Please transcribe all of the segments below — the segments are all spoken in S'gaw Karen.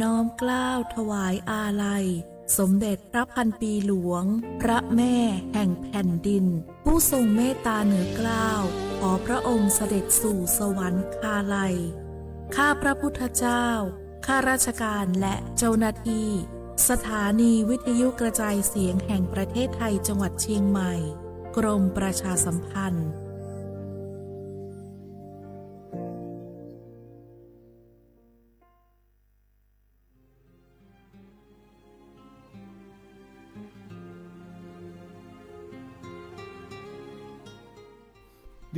น้อมเกล้าถวายอาลัย สมเด็จพระพันปีหลวง พระแม่แห่งแผ่นดิน ผู้ทรงเมตตาเหนือเกล้า ขอพระองค์เสด็จสู่สวรรคาลัย ข้าพระพุทธเจ้า ข้าราชการและเจ้าหน้าที่ สถานีวิทยุกระจายเสียงแห่งประเทศไทยจังหวัดเชียงใหม่ กรมประชาสัมพันธ์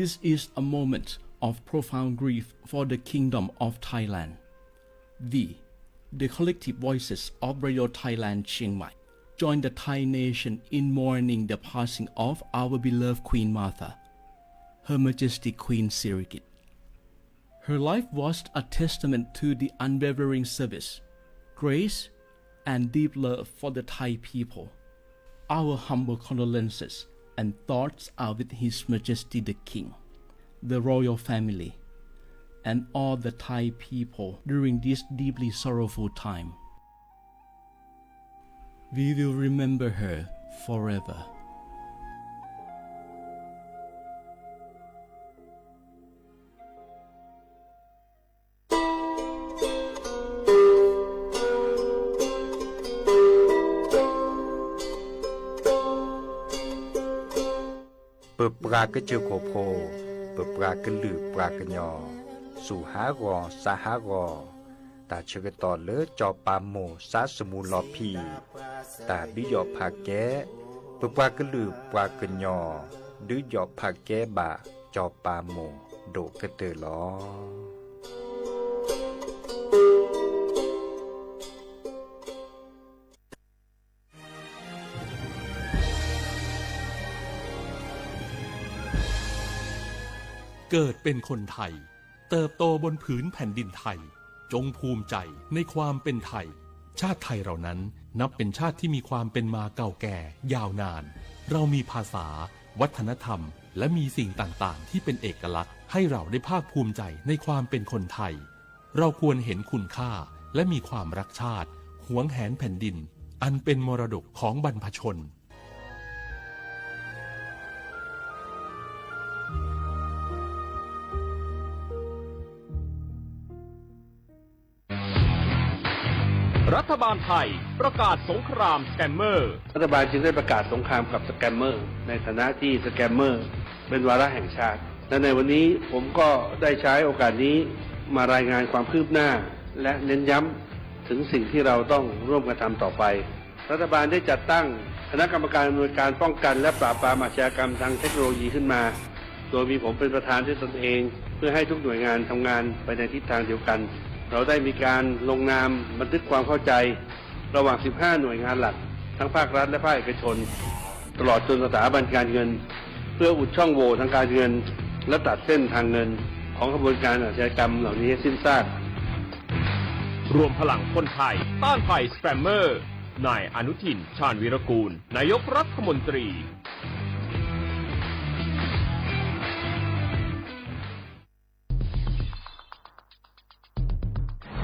This is a moment of profound grief for the Kingdom of Thailand. We, the collective voices of Radio Thailand Chiang Mai, join the Thai nation in mourning the passing of our beloved Queen Mother, Her Majesty Queen Sirikit. Her life was a testament to the unwavering service, grace, and deep love for the Thai people. Our humble condolences and thoughts are with His Majesty the King, the royal family, and all the Thai people during this deeply sorrowful time. We will remember her forever. ပပှၤကစၢၢ်ခိၣ်ဖိ, ပပှၤကလုာ်ပှၤကညီ, စူၢ်ဟးဂီၤ စါဟးဂီၤ, တၢ်ဆၢကတီၢ်လၢစီၤပၤမိၢ်စါစမူလီၤဖံး, တၢ်ဒုးယီၣ်ဖးကဲ, ပပှၤကလုာ်ပှၤကညီ ဒုးယီၣ်ဖးကဲဘၣ်စီၤပၤမိၢ်ဒိၣ်ကတၢၢ်လီၤ. เกิดเป็นคนไทย เติบโตบนผืนแผ่นดินไทย จงภูมิใจในความเป็นไทย ชาติไทยเรานั้นนับเป็นชาติที่มีความเป็นมาเก่าแก่ยาวนาน เรามีภาษา วัฒนธรรม และมีสิ่งต่างๆ ที่เป็นเอกลักษณ์ ให้เราได้ภาคภูมิใจในความเป็นคนไทย เราควรเห็นคุณค่า และมีความรักชาติ หวงแหนแผ่นดิน อันเป็นมรดกของบรรพชน รัฐบาลไทยประกาศสงครามสแกมเมอร์ รัฐบาลจึงได้ประกาศสงครามกับสแกมเมอร์ ในฐานะที่สแกมเมอร์เป็นวาระแห่งชาติ และในวันนี้ผมก็ได้ใช้โอกาสนี้มารายงานความคืบหน้า และเน้นย้ำถึงสิ่งที่เราต้องร่วมกันทำต่อไป รัฐบาลได้จัดตั้งคณะกรรมการอำนวยการป้องกันและปราบปรามอาชญากรรมทางเทคโนโลยีขึ้นมา โดยมีผมเป็นประธานด้วยตนเอง เพื่อให้ทุกหน่วยงานทำงานไปในทิศทางเดียวกัน เราได้มีการลงนามบันทึกความเข้าใจ ระหว่าง สิบห้า หน่วยงานหลัก ทั้งภาครัฐและภาคเอกชน ตลอดจนสถาบันการเงิน เพื่ออุดช่องโหว่ทางการเงิน และตัดเส้นทางเงินของขบวนการอาชญากรรมเหล่านี้ให้สิ้นซาก รวมพลังคนไทยต้านภัยสแกมเมอร์ นายอนุทิน ชาญวีรกูล นายกรัฐมนตรี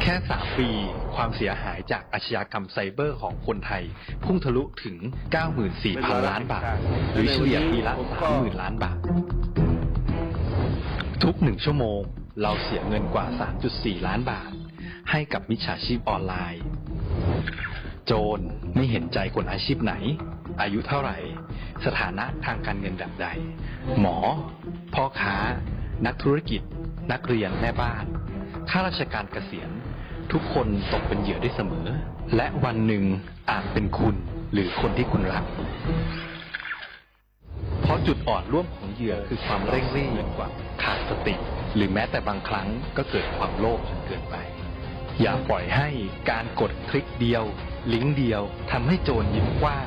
แค่ สาม ปี ความเสียหายจากอาชญากรรมไซเบอร์ของคนไทย พุ่งทะลุถึง เก้าหมื่นสี่ พันล้านบาท หรือเฉลี่ยปีละ สามหมื่น ล้านบาท ทุกหนึ่งชั่วโมง เราเสียเงินกว่า สามจุดสี่ ล้านบาท ให้กับมิจฉาชีพออนไลน์ โจรไม่เห็นใจคนอาชีพไหน อายุเท่าไหร่ สถานะทางการเงินแบบใด หมอ พ่อค้า นักธุรกิจ นักเรียน แม่บ้าน ข้าราชการเกษียณ ทุกคนตกเป็นเหยื่อได้เสมอ และวันหนึ่งอาจเป็นคุณหรือคนที่คุณรัก เพราะจุดอ่อนร่วมของเหยื่อคือความเร่งรีบ ขาดสติ หรือแม้แต่บางครั้งก็เกิดความโลภจนเกินไป อย่าปล่อยให้การกดคลิกเดียว ลิงก์เดียว ทำให้โจรยิ้มกว้าง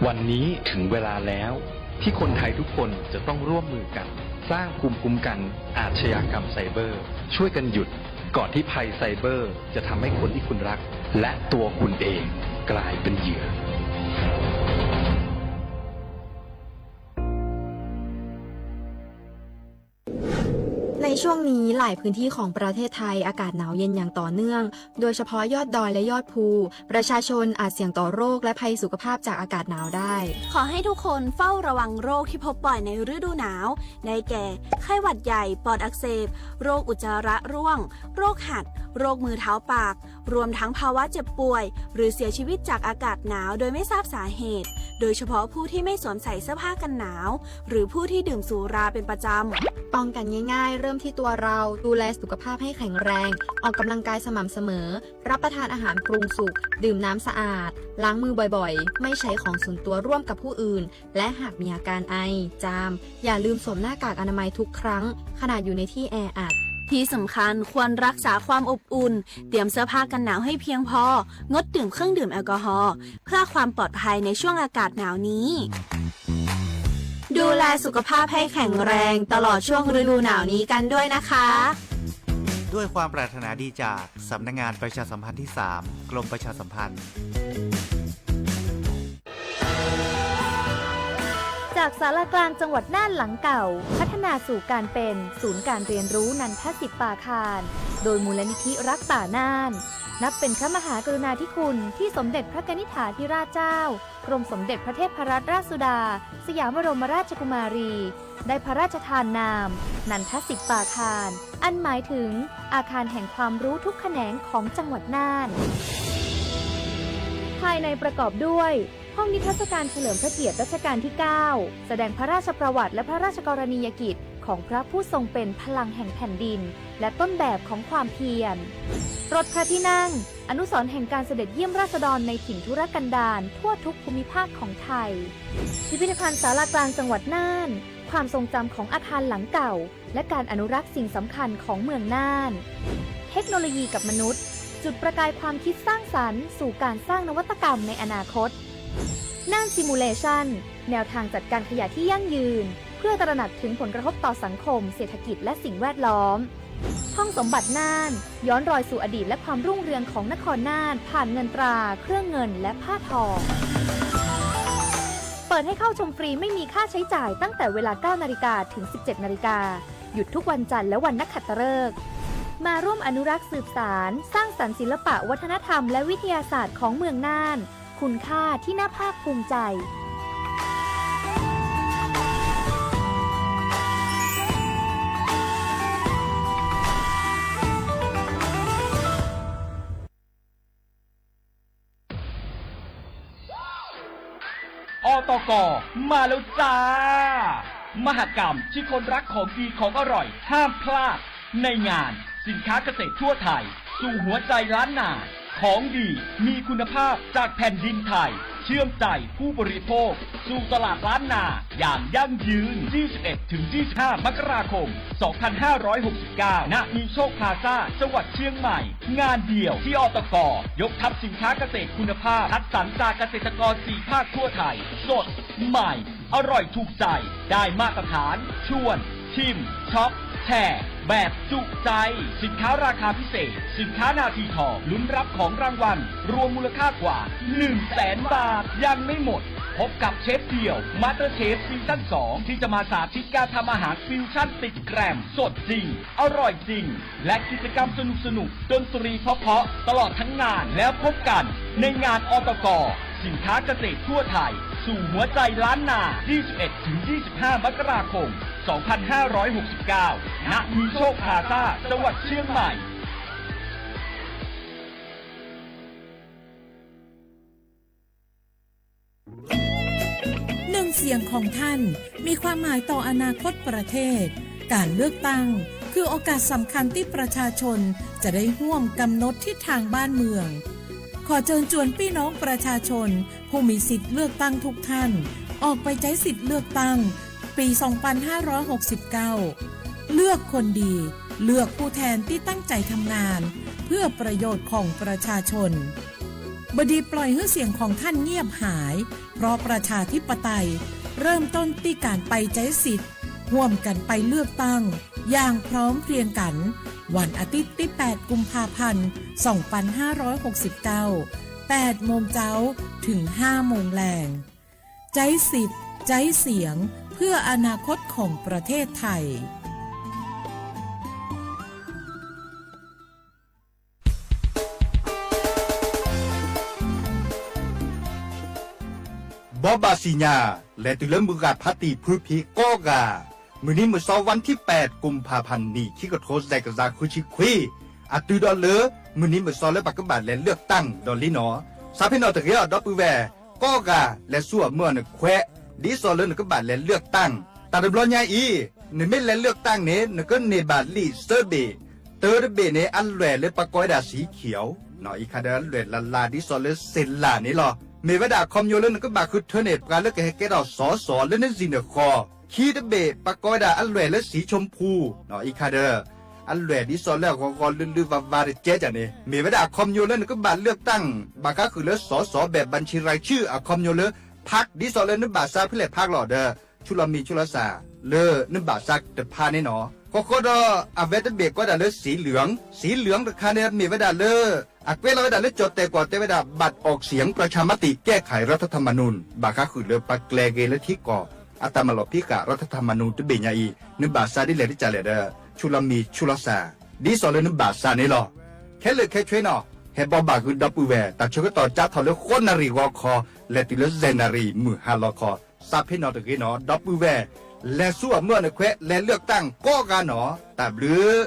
วันนี้ถึงเวลาแล้ว ที่คนไทยทุกคนจะต้องร่วมมือกัน สร้างภูมิคุ้มกันอาชญากรรมไซเบอร์ ช่วยกันหยุด ก่อนที่ภัยไซเบอร์จะทำให้คนที่คุณรัก และตัวคุณเองกลายเป็นเหยื่อ ใน ในช่วงนี้หลายพื้นที่ของประเทศไทยอากาศหนาวเย็นอย่างต่อเนื่อง โดยเฉพาะยอดดอยและยอดภู ประชาชนอาจเสี่ยงต่อโรคและภัยสุขภาพจากอากาศหนาวได้ ขอให้ทุกคนเฝ้าระวังโรคที่พบบ่อยในฤดูหนาว ได้แก่ ไข้หวัดใหญ่ ปอดอักเสบ โรคอุจจาระร่วง โรคหัด โรคมือเท้าปาก รวมทั้งภาวะเจ็บป่วย หรือเสียชีวิตจากอากาศหนาวโดยไม่ทราบสาเหตุ โดยเฉพาะผู้ที่ไม่สวมใส่เสื้อผ้ากันหนาว หรือผู้ที่ดื่มสุราเป็นประจำ ป้องกันง่ายๆ เริ่มที่ตัวเรา ดูแลสุขภาพให้แข็งแรง ออกกำลังกายสม่ำเสมอ รับประทานอาหารปรุงสุก ดื่มน้ำสะอาด ล้างมือบ่อยๆ ไม่ใช้ของส่วนตัวร่วมกับผู้อื่น และหากมีอาการไอ จาม อย่าลืมสวมหน้ากากอนามัยทุกครั้ง ขณะอยู่ในที่แออัด ที่สำคัญควรรักษาความอบอุ่น เตรียมเสื้อผ้ากันหนาวให้เพียงพอ งดดื่มเครื่องดื่มแอลกอฮอล์ เพื่อความปลอดภัยในช่วงอากาศหนาวนี้ ดูแลสุขภาพให้แข็งแรงตลอดช่วงฤดูหนาวนี้กันด้วยนะคะ ด้วยความปรารถนาดีจากสำนักงานประชาสัมพันธ์ที่สาม กรมประชาสัมพันธ์ จากศาลากลางจังหวัดน่านหลังเก่า พัฒนาสู่การเป็นศูนย์การเรียนรู้นันทสิทธิ์ป่าคาน โดยมูลนิธิรักป่าน่าน นับเป็นพระมหากรุณาธิคุณที่สมเด็จพระกนิษฐาธิราชเจ้า กรมสมเด็จพระเทพรัตนราชสุดา สยามบรมราชกุมารี ได้พระราชทานนาม นันทสิทธิ์ป่าคาน อันหมายถึงอาคารแห่งความรู้ทุกแขนงของจังหวัดน่าน ภายในประกอบด้วย ห้องนิทรรศการเฉลิมพระเกียรติรัชกาลที่เก้า แสดงพระราชประวัติและพระราชกรณียกิจของพระผู้ทรงเป็นพลังแห่งแผ่นดิน และต้นแบบของความเพียร รถพระที่นั่ง อนุสรณ์แห่งการเสด็จเยี่ยมราษฎรในถิ่นทุรกันดารทั่วทุกภูมิภาคของไทย พิพิธภัณฑ์ศาลากลางจังหวัดน่าน ความทรงจำของอาคารหลังเก่า และการอนุรักษ์สิ่งสำคัญของเมืองน่าน เทคโนโลยีกับมนุษย์ จุดประกายความคิดสร้างสรรค์สู่การสร้างนวัตกรรมในอนาคต น่าน Simulation แนวทางจัดการขยะที่ยั่งยืน เพื่อตระหนักถึงผลกระทบต่อสังคม เศรษฐกิจ และสิ่งแวดล้อม ห้องสมบัติน่าน ย้อนรอยสู่อดีตและความรุ่งเรืองของนครน่าน ผ่านเงินตรา เครื่องเงิน และผ้าทอง เปิดให้เข้าชมฟรีไม่มีค่าใช้จ่ายตั้งแต่เวลา เก้านาฬิกา ถึง สิบเจ็ดนาฬิกา หยุดทุกวันจันทร์และวันนักขัตฤกษ์ มาร่วมอนุรักษ์สืบสาน สร้างสรรค์ศิลปะวัฒนธรรมและวิทยาศาสตร์ของเมืองน่าน คุณค่าที่น่าภาคภูมิใจ อตก มาแล้วจ้า มหกรรมที่คนรักของดีของอร่อยห้ามพลาด ในงานสินค้าเกษตรทั่วไทย สู่หัวใจล้านนา ของดีมีคุณภาพจากแผ่นดินไทย เชื่อมใจผู้บริโภค สู่ตลาดล้านนา อย่างยั่งยืน ยี่สิบเอ็ดถึงยี่สิบห้า มกราคม สองพันห้าร้อยหกสิบเก้า ณ มีโชคพลาซ่า จังหวัดเชียงใหม่ งานเดียวที่ อตก ยกทัพสินค้าเกษตรคุณภาพ คัดสรรจากเกษตรกรสี่ภาคทั่วไทย สด ใหม่ อร่อยถูกใจ ได้มาตรฐาน ชวน ชิม ช็อป แชร์ แบบจุใจ สินค้าราคาพิเศษ สินค้านาทีทอง ลุ้นรับของรางวัล รวมมูลค่ากว่า หนึ่งแสนบาท ยังไม่หมด พบกับเชฟเดี่ยว มาสเตอร์เชฟ ซีซั่นสอง ที่จะมาสาธิตการทำอาหารฟิวชั่นติดแกรม สดจริง อร่อยจริง และกิจกรรมสนุกๆ ดนตรีเพราะๆ ตลอดทั้งงาน แล้วพบกันในงาน อตก สินค้าเกษตรทั่วไทย สู่หัวใจล้านนา ยี่สิบเอ็ดถึงยี่สิบห้า มกราคม สองพันห้าร้อยหกสิบเก้า ณ มีโชคพลาซ่า จังหวัดเชียงใหม่ หนึ่งเสียงของท่านมีความหมายต่ออนาคตประเทศ การเลือกตั้งคือโอกาสสำคัญที่ประชาชนจะได้ร่วมกำหนดทิศทางบ้านเมือง ขอเชิญชวนพี่น้องประชาชนผู้มีสิทธิ์เลือกตั้งทุกท่าน ออกไปใช้สิทธิ์เลือกตั้งปี สองพันห้าร้อยหกสิบเก้า เลือกคนดี เลือกผู้แทนที่ตั้งใจทำงาน เพื่อประโยชน์ของประชาชน บ่ดีปล่อยให้เสียงของท่านเงียบหาย เพราะประชาธิปไตยเริ่มต้นที่การไปใช้สิทธิ์ ร่วมกันไปเลือกตั้ง อย่างพร้อมเพรียงกัน วันอาทิตย์ที่ แปด กุมภาพันธ์ สองพันห้าร้อยหกสิบเก้า แปดโมงเจ๊า ถึง ห้าโมงแลง ใจ๊สิทธิ์ ใจ๊เสียง เพื่ออนาคตของประเทศไทย ဘီဘၣ်စံၣ်ညါ လဲၤတုၤလၢမုၢ်ဂၢ်ဖးတံၢ်ဖုဖံးကိးဂၤ, မုၢ်နံၤမုၢ်စီ ဝၣ်ထံၣ်ပၢၣ် ကိၣ်ဖၣ်ဖၣ်နံၣ် ခံကထိစဲးကစၢ်ဃုဆံခွံ, အတုၤဒီးလၢ မုၢ်နံၤမုၢ်စီလၢပကဘၣ်လဲၤလၢၢ်ကတၢၣ်ဒီးလံနီၤ. စးဖ့ၣ်နီၣ်တဂ့ၤအီၤ ဒီပုၢ်ဝဲၢ်ကိးဂၤ လဲၤဆူအမုၢ်အနခွဲး ဒ်သိးလၢနကဘၣ်လဲၤလၢၢ်ကတၢၣ်. တၢ်တဘျီညါအံၤ နမ့ၢ်လဲၤလၢၢ်ကတၢၣ်န့ၣ် နကန့ၢ်ဘၣ်လံာ်သၢဘ့ၣ်, တၢတဘ့ၣ်န့ၣ် အလွဲၢ်လၢပကိးဝဲဒၣ် စံခံအီၤ, အံၤခါဒီးအလွဲၢ်လၢ်လၢ်ဒ်သိးလၢစ့လၢ်န့ၣ်လီၤ. မ့ၢ်ဝဲဒၣ်အခီပညီလၢနကဘၣ်ဃုထၢန့ၢ် ပှၤလၢကဟဲကဲထီၣ်စီၤစီၤလၢနစံၣ်နဃီၤ, ခံတဘ့ၣ် ပကိးဝဲဒၣ်အလွဲၢ်လၢ စံဆိဖူ, အံၤခါဒီး အလွဲၢ်ဒ်သိးလၢအဂီၤဂီၤလုာ်လုာ်ဝါဝါတကဲကန့ၣ် မ့ၢ်ဝဲဒၣ်အခီပညီလၢနကဘၣ်လၢၢ်ကတၢၣ် ဘၣ်ဃးဃုာ်လၢစီၤစီၤ ဘဲၣ်ဘၣ်ဆံရၤဆူၣ် အခီပညီလၢ ဖးဒ်သိးလၢနဘၣ်စးဖဲလဲၣ်ဖးလီၤဒီး ဆူလီၤမံၤဆူလီၤစၢ် လၢနဘၣ်စးတဖးန့ၣ်နီၤ. ဃီဃီဒီး အဝဲတဘ့ၣ်ကိးဒၣ်လၢ စံလၢၣ်, စံလၢၣ်တခါန့ၣ် မ့ၢ်ဝဲဒၣ်လၢ အကွဲးလီၤဝဲဒၣ်လၢကၠီၣ်တဲၣ်ကွီၢ်တဲဝဲဒၣ် บัตรออกเสียงประชามติแก้ไขรัฐธรรมนูญ ဘၣ်ဃးဃုာ်လၢပှၤကျဲၤဂ့ၤလၢထံကီၢ် အတၢ်မၤလီၢ်ဖံးဃာ် รัฐธรรมนูญ တဘ့ၣ်ညါအံၤ နဘၣ်စးဒ်လဲၣ်ဒ်လဲၣ်ဒီး ဆူလီၤမံၤဆူလီၤစၢ် ဒ်သိးလၢနဘၣ်စးန့ၣ်လီၤ. ခဲလၢာ်ခဲဆ့နီၤ ဟဲဘီဘၣ်ဃုာ်ဒီပုၢ်ဝဲၢ် တၢ်ဆၢကတီၢ်ကၠါထီၣ်လၢဃိးနၣ်ရံၣ်ဂီၤခီ လဲၤတုၤလၢယဲၢ်နၣ်ရံၣ်မုၢ်ဟါလီၤခီ, စးဖ့ၣ်နီၣ်တဂ့ၤနီၤ ဒီပုၢ်ဝဲၢ် လဲၤဆူအမုၢ်အနခွဲး လဲၤလၢၢ်ကတၢၣ်ကိးဂၤနီၤ တၢ်ဘျုး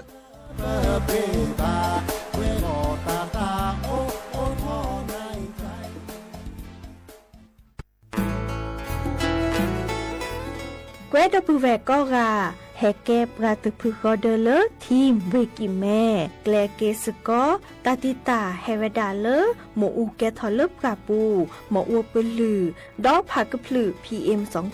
ကွဲဒီပုၢ်ဝဲၢ်ကိးဂၤ ဟဲကဲပှၤသုးဖုဃီဒၢလၢ ထံၣ်ဝ့ၢ်ကံၣ်မဲ ကျဲၤက့ၤစ့ၢ်ကီး တၢ်တံာ်တာ်ဟဲဝဲဒၣ်လၢ မ့ၣ်အူကဲထီၣ်လၢပှၢ်ပူၤ မ့ၣ်အူပလုၢ် ဒီးဖးကဖျုး PM စံ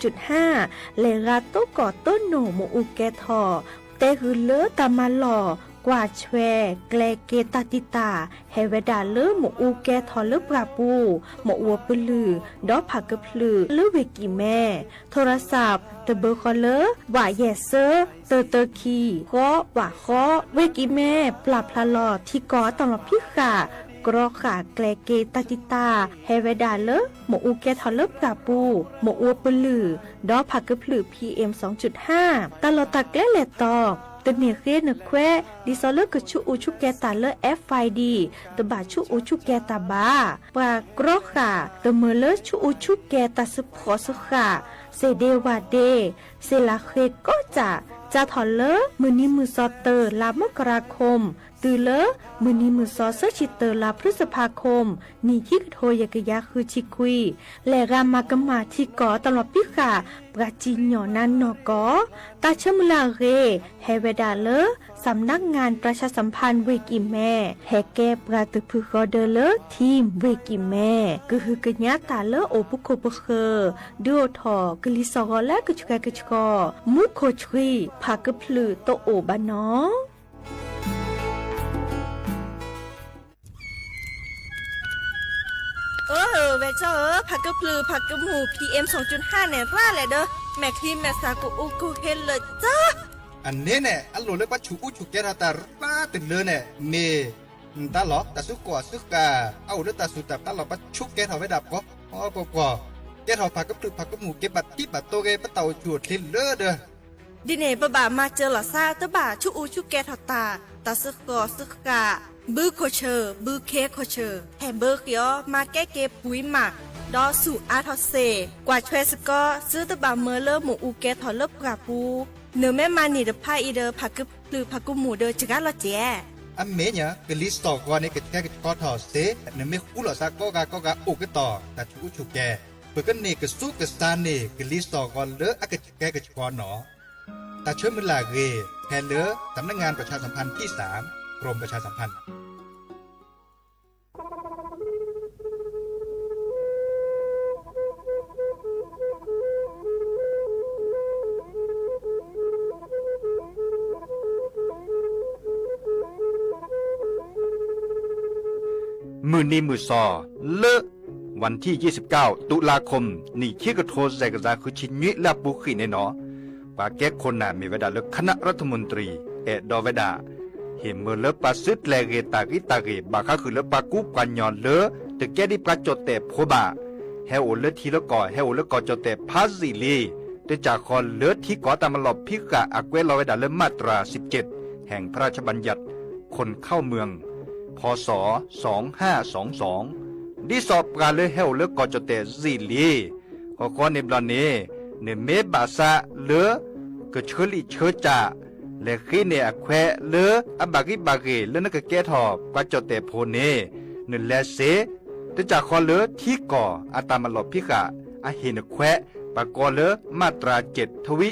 လဲၤဂၤသကိးသနူၣ်မ့ၣ်အူကဲထီၣ် တဲဃုာ်လၢတၢ်မၤလီၢ် ကွၢ်ဆွဲ ကျဲၤက့ၤတၢ်တံာ်တာ် ဟဲဝဲဒၣ်လၢမ့ၣ်အူကဲထီၣ်လၢပှၢ်ပူၤ မ့ၣ်အူပလုၢ် ဒီးဖးကဖျုး လၢဝ့ၢ်ကံၣ်မဲ ထိရစး တဘၢဃီလၢ ဝးယဲၢ်ဆၢ တၢတၢခံ ဃိးဝးဃိး ဝ့ၢ်ကံၣ်မဲ ပျၢ်ဖျါလီၤထံကီၢ်အတၢ်လီၢ်ဖံးဃာ် ကြီဃာ်ကျဲၤက့ၤတၢ်တံာ်တာ် ဟဲဝဲဒၣ်လၢ မ့ၣ်အူကဲထီၣ်လၢပှၢ်ပူၤ မ့ၣ်အူပလုၢ် ဒီးဖးကဖျုး PM စံ တၢ်လီၢ်တၢ်ကျဲလဲၤတီၤ တန့ၢ်ဃ့နခွဲး ဒ်သိးလၢကဆူးအူဆူၣ်ကဲၤတၢ်လၢ FID တဘၣ်ဆူးအူဆူၣ်ကဲၤတၢ်ဘၣ်. ပှၤကြီဃာ် တမၢလၢဆူးအူဆူၣ်ကဲၤတၢ်စ့ဖှိၣ်စဃာ် စ့ဒ့ဝၣ်ဒ့ စ့လးဃ့ကိးကၠၢ် ကၠါထီၣ်လၢ မုၢ်နံၤမုၢ်စီၤတၢ လါမကရၤခိၣ် တုၤလၢ မုၢ်နံၤမုၢ်စီၤဆၢဆံတၢ လါဖျုစဖးခိၣ် နံၣ်ခံကထိယဲၢ်ကယၤဃုဆံခွံ လဲၤဂၤမၤကမၣ်ထံကီၢ်အတၢ်လီၢ်ဖံးဃာ် ပှၤစံၣ်ညီၣ်နါနီၢ်ကီၢ် တၢ်ဆၢမုၢ်လၢ်အဂ့ၢ် ဟဲဝဲဒၣ်လၢ สำนักงานประชาสัมพันธ์ ဝ့ၢ်ကံၣ်မဲ ဟဲကဲပှၤသုးဖုဃီဒၢလၢ ထံၣ်ဝ့ၢ်ကံၣ်မဲ ကဟုကညးတၢ်လၢအိၣ်ဖှိၣ်ခိၣ်ပဃၢၤ ဒုးအိၣ်ထီၣ်ကလံၤစိးဂီၤလၢကဆှဲကဆှီ မူခိၣ်ဆှံ ဖးကဖျုးတအိၣ်ဘၣ်နီၤ. အၢ ဝဲၢ်ကၠီဧၢ, ဖးကဖျုးဖးကမူၣ် PM စံ န့ၣ် ရၣ်လဲၣ်ဒီး မဲာ်ချံမဲာ်သၣ်ကအိၣ်ကဟ့လၢာ်ကၠီ အန့ၣ်န့ၣ် အလိၣ်လၢပှၤဆူးအူဆူၣ်ကဲထီၣ်တၢ်ရၣ်တုၤလၢန့ၣ် မ့ၢ် တၢ်လီၢ် တၢ်စုကီၢ်စုဃၣ် အအိၣ်လၢတၢ်စူၢ်တၢ်ဖျးလီၤ ပှၤဆူးကဲထီၣ်ဝဲဒၣ်ပှီၢ်ပှီၢ်ပှီၢ်, ကဲထီၣ်ဖးကဖျုးဖးကမူၣ် က့ၤဘၣ်တံၢ်ဘၣ်တိၢ်ဂ့ၤ ပတၢ်အိၣ်ဆူၣ်အိၣ်ချ့လၢဒီး ဒ်န့ၣ် ပဘၣ်မၤစၢၤလီၤသး တဘၣ်ဆူးအူဆူၣ်ကဲထီၣ်တၢ်, တၢ်စုကီၢ်စုဃၣ်, ဘုခိၣ်ဆၢၣ် ဘုခ့ခိၣ်ဆၢၣ် ဟဲဘၢဃ့အီၤ မၤကဲက့ၤပှံၤမး, ဒီးဆူးအါထီၣ်စ့ၢ်, ကွၢ်ဆွဲစ့ၢ်ကီး သုတဘၣ်မၢလၢမ့ၣ်အူကဲထီၣ်လၢပှၢ်ပူၤ, နမ့ၢ်မၤန့ၢ်တဖၣ်အံၤဒီး ဖးကဖျုးဖးကမူၣ်ဒီးစှၤလီၤကဲး အမ့ၢ်ညါ ကလံၤစိးဂီၤန့ၣ် ကဆှဲကဆှီထီၣ်စ့ၢ်, နမ့ၢ်ဃူလိာ်သးကိးဂၤကိးဂၤအိၣ်ကတီၢ် တၢ်ဆူးအူဆူၣ်ကဲ, ပကန့ၢ်ကစူးကစၢ်န့ၢ် ကလံၤစိးဂီၤလၢအကဆှဲကဆှီနီၤ. တၢ်ဆၢမုၢ်လၢ်အဂ့ၢ် ဟဲလၢ สำนักงานประชาสัมพันธ์ที่สาม กรมประชาสัมพันธ์ မုၢ်နံၤမုၢ်စီၤ လၢ วันที่ยี่สิบเก้า ตุลาคม နံၣ်ခံကထိစဲးကစၢ်ဃုဆံနွံလၢအပူၤဃံးန့ၣ်နီၤ, ပှၤကဲခိၣ်နၢ်မ့ၢ်ဝဲဒၣ်လၢ คณะรัฐมนตรี အဲၣ်ဒိးဝဲဒၣ် ဟ့ၣ်မၢလၢပှၤစုကျဲၤဂ့ၤတၢ်ဂံၢ်တၢ်ဂ့ၤ ဘၣ်ဃးဃုာ်လၢပှၤကူပှၤညီလၢ တကဲဒ်ပှၤကၠီၣ်တဲၣ်ဖိဘၣ်, ဟဲအိၣ်လၢထံလၢကီၢ် ဟဲအိၣ်လၢကီၢ်ကၠီၣ်တဲၣ်ဖးယံာ်လံ, တကးဃီလၢထံကီၢ်တၢ်မၤလီၢ်ဖံးဃာ်အကွဲးလီၤဝဲဒၣ်လၢ มาตราสิบเจ็ด แห่งพระราชบัญญัติ คนเข้าเมือง พ.ศ. สองห้าสองสอง ဒ်သိးပှၤလၢဟဲအိၣ်လၢကီၢ်ကၠီၣ်တဲၣ်ယံာ်လံ, အဃိန့ၣ်ဘျီန့ၣ် နမ့ၢ်ဘၣ်ဆၣ်လၢ ကဆှၢလံာ်ဆှၢစၢ် လဲၤဃ့န့ၢ်အခွဲးလၢအဘၣ်ဂံၢ်ဘၣ်ဂ့ၤလၢနကကဲထီၣ်ပှၤကၠီၣ်တဲာ်ဖိန့ၣ် နလဲၤစ့ တကးဃီလၢထံကီၢ်အတၢ်မၤလီၤဖံးဃာ်အဟ့ၣ်နခွဲး ပကိးလၢ มาตราเจ็ดทวี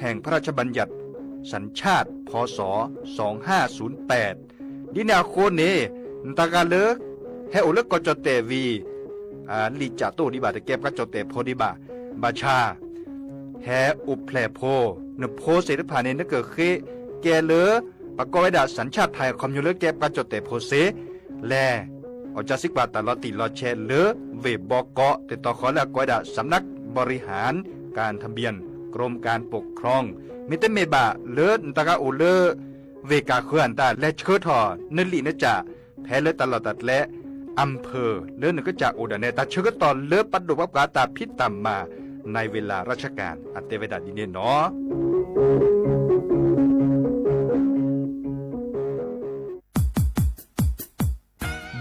แห่งพระราชบัญญัติ สัญชาติ พ.ศ. สองห้าศูนย์แปด ဒ်န့ၣ်အဃိန့ၣ် နတၢ်ဂၤလၢ ဟဲအိၣ်လၢကီၢ်ကၠီၣ်တဲာ်ဝံၤ လံာ်စၢ်တအိၣ်ဒံးဘၣ် တကဲပှၤကၠီၣ်တဲာ်ဖိဒံးဘၣ်. ဘၣ်ဆၣ် ဟဲအိၣ်ဖျဲၣ်ဖိ, နဖိသ့ၣ်တဖၣ်န့ၣ် နကဃ့ကဲလၢ ပကိးဝဲဒၣ် สัญชาติไทย အခီပညီလၢကဲပှၤကၠီၣ်တဲာ်ဖိစ့ လဲၤ အီၣ်ကၢစံကွၢ်တၢ်လီၤတံၢ်လီၤဆဲးလၢ ဝ့ၢ်ဘီကီး တတီၤဃီလၢအကိးဝဲဒၣ် สำนักบริหารการทะเบียน กรมการปกครอง မ့တမ့ၢ်ဘၣ်လၢနတၢ်ဂၤအိၣ်လၢ ဝ့ၢ်ကၢ်ဃၢၤအတၢ် လဲၤဆှၢထီၣ်နလံာ်နစၢ် ဖဲလၢတၢ်လီၢ်တၢ်ကျဲ อำเภอ လၢနကစၢ်အိၣ်ဒၣ်နဲ တၢ်ဆၢကတီၢ်လၢပဒိၣ်ပှၤပှၤတၢ်ဖံးတၢ်မၤ ในเวลาราชการ အတဲဝဲဒၣ်ဒ်န့ၣ်နီၤ.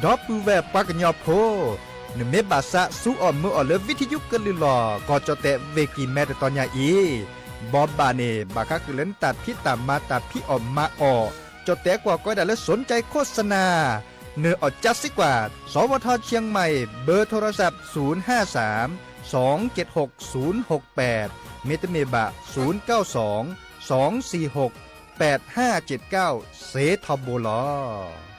ဒီပုၢ်ဝဲၢ်ပှၤကညီဖိ, နမ့ၢ်ဘၣ်ဆၣ်ဆူအီၣ်မုာ်အီၣ်လၢ ဝံထယုကလုၢ်လီၢ် ကီၢ်ကၠီၣ်တဲာ်ဝ့ၢ်ကံၢ်မဲ တတီၤညါအံၤ, ဘီဘၣ်န့ၣ် ဘၣ်ဃးဃုာ်လၢနတၢ်ဖံးတၢ်မၤ တၢ်ဖံးအီၣ်မၤအီၣ်, ကၠီၣ်တဲာ်ကွီၢ်ကိးဝဲဒၣ်လၢ สนใจโฆษณา နအီၣ်ကၢစံကွၢ် สวท.เชียงใหม่ เบอร์โทรศัพท์ ศูนย์ห้าสาม สองเจ็ดหก ศูนย์หกแปด မ့တမ့ၢ်ဘၣ် ศูนย์เก้าสอง สองสี่หก แปดห้าเจ็ดเก้า စ့ထီဘိလီၤ.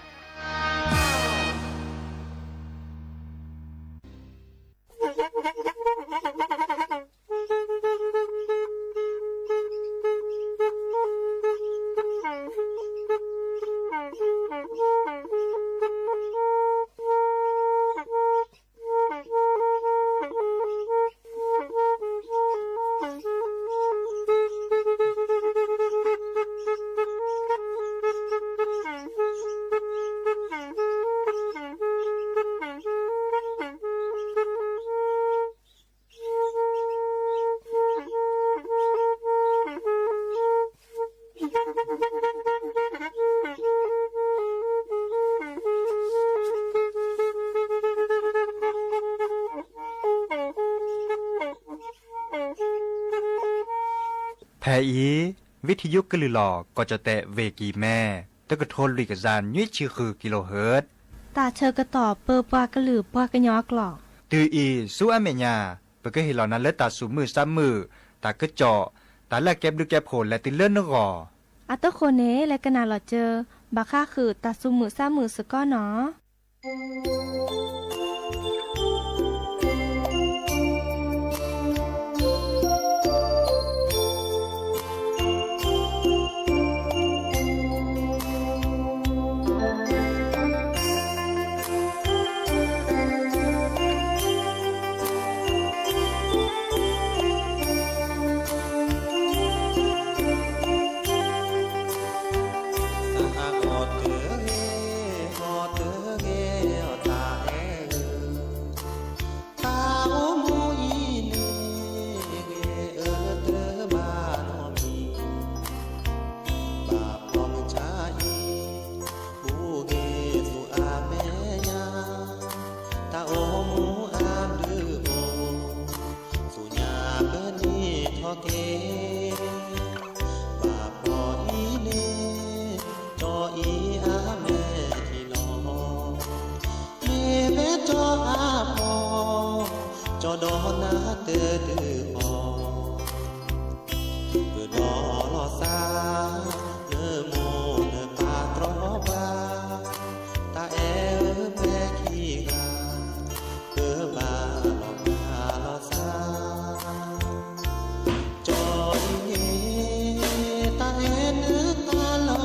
ဖဲအံၤ ဝံထယုကလုၢ်လီၢ် ကီၢ်ကၠီၣ်တဲာ်ဝ့ၢ်ကံၢ်မဲ တကထိလွံၢ်ကယၤနွံဆံဃု kilohertz တၢ်ဆၢကတီၢ်ပၢပှၤကလုာ်ပှၤကညီအကျိာ်, တုၤအံၤဆူအမဲာ်ညါ ပကဟ့ၣ်လီၤနၤလၢတၢ်သူၣ်မုာ်သးမုာ်, တၢ်ကစီၣ်, တၢ်လၢအကဲဘျုးကဲဖှိၣ်လဲၤတုၤလၢနဂီၢ်, အတဃိန့ၣ် လဲၤကနၣ်လီၤစၢၤ ဘၣ်ဃးဃုာ်တၢ်သူၣ်မုာ်သးမုာ်စ့ၢ်ကီးနီၤ. တၢ်အိၣ်မူအံၤန့ၣ် ဂ့ၤအၢတဘၣ်နီတမံၤ, ဘၣ်ဖှီၣ်မုၢ်ဆါအံၤ အိၣ်ဂ့ၤသူၣ်အမဲာ်ညါ, တၢ်အိၣ်မူအဘျုးအိၣ် ဆူညါပနံၣ်ထီၣ်က့ၤ, ဘၣ်ဖှီၣ်အံၤန့ၣ် ကၠီအံၤအမဲာ်ထံလီၤ, မ့ၢ်ဖဲကၠီအဖှီၣ် ကၠီဒီးနၤတဒုးဃီၤ ပဒီလီၤသး နမိၢ်နပၢ်တြီပှၤ, တၢ်အဲၣ်ဧၢပှဲၤခံဂၤ ပဘၣ်လီၤပှၤလီၤသး, ကၠီအံၤန့ၣ် တၢ်အဲၣ်နၤတၢ်လီၢ်လံၤ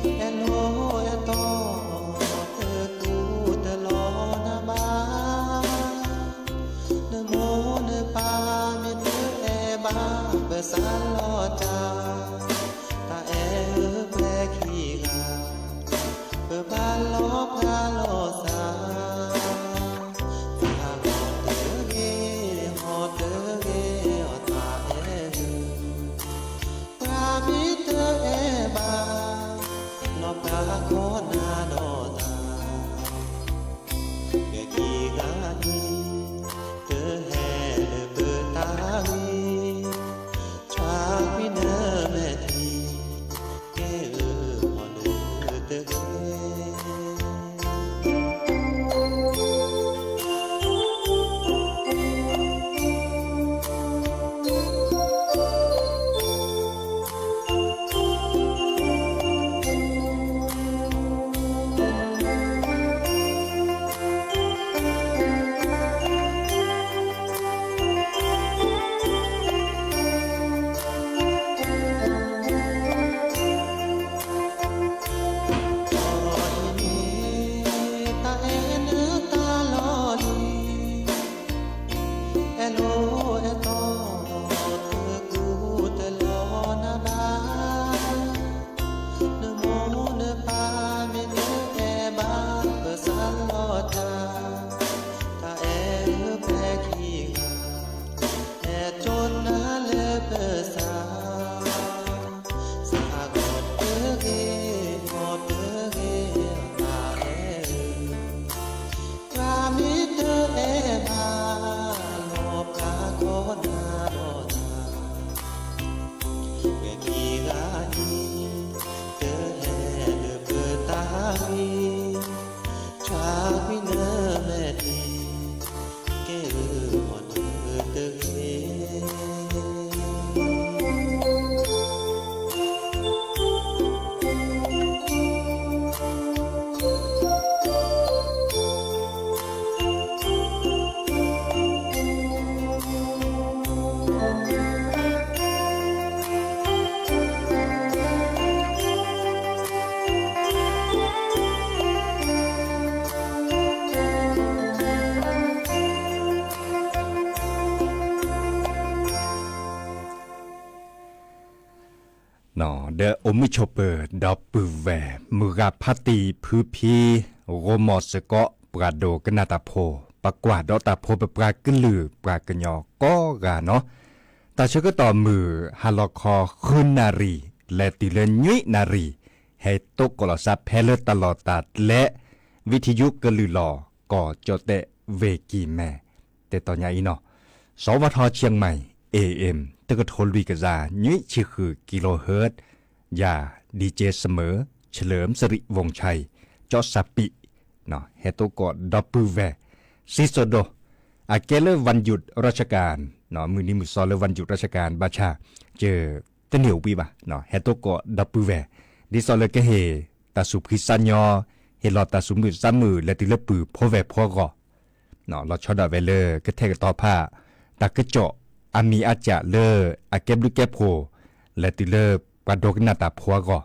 အဲၣ်လိာ်အဲၣ်တီ တကူတလီၤနၤဘၣ်, နမိၢ်နပၢ်မ့ၢ်တအဲၣ်ဘၣ် ပစးလီၤတၢ်, တၢ်အဲၣ်ဧၢပှဲၤခံဂၤ ပဘၣ်လီၤပှၤလီၤသး, သးဂီၤတဂ့ၤ ဟီၣ်တဂ့ၤ အီၣ်တၢ်အဲၣ်ဧၢ ပှၤမ့ၢ်တအဲၣ်ဘၣ် လီၤပှၤခီနၤဒီးသး, ပှဲၤခံဂၤအံၤ ဒီးအိၣ်မုာ်ဆိးပၢၤ ဒီပုၢ်ဝဲၢ် မုၢ်ဂၤဖါတံၢ်ဖုဖံ ဂီၢ်မီၢ်စ့ၢ်ကီး ပှၤဒိကနၣ်တၢ်ဖိ, ပကွၢ်ဒီးတၢ်ဖိပပှၤကလုာ်ပှၤကညီကိးဂၤနီၤ, တၢ်ဆၢကတီၢ်မုၢ်ဟါလီၤခီ ဃုနၣ်ရံၣ် လဲၤတုၤလၢနွံနၣ်ရံၣ်, ဟဲတိကိးလီၤစးဖဲလၢတၢ်လီၢ်တၢ်ကျဲ ဝံထံယူကလုၢ်လီၤ ကီၢ်ကၠီၣ်တဲၣ် ဝ့ၢ်ကံၢ်မဲ တဲတီညါအံၤနီၤ, สวท เชียงใหม่ เอเอ็ม တကထိလွံၢ်ကယၤ နွံဆံဃု กิโลเฮิรตซ์, ယၤ ดีเจ เสมอ เฉลิมสิริวงศ์ชัย เจาะสปี ဟဲတိကိးဒီပုၢ်ဝဲၢ် စံၣ်စိၤဒိၣ်, အကဲလၢ วันหยุดราชการ မုၢ်နံၤမုၢ်သီလၢ วันหยุดราชการ ဘၣ်ဆၣ် က တန့ၢ်အိၣ်ဘှံးဘၣ်, ဟဲတိကိးဒီပုၢ်ဝဲၢ် ဒ်သိးလၢကဟ့ၣ်တၢ်သူၣ်ဖှံသးညီ, ဟ့ၣ်လီၤတၢ်သူၣ်မုာ်သးမုာ် လဲၤတုၤလၢပုၢ်ဖိဝဲၢ်ဖိအဂီၢ်, လီၤဆီဒၣ်ဝဲလၢကထဲကတီၤဖး တၢ်ကစီၣ်အါမံၤအါစှၤလၢအကဲဘျုးကဲဖှိၣ် လဲၤတုၤလၢပှၤဒိကနၣ်တၢ်ဖိအဂီၢ်,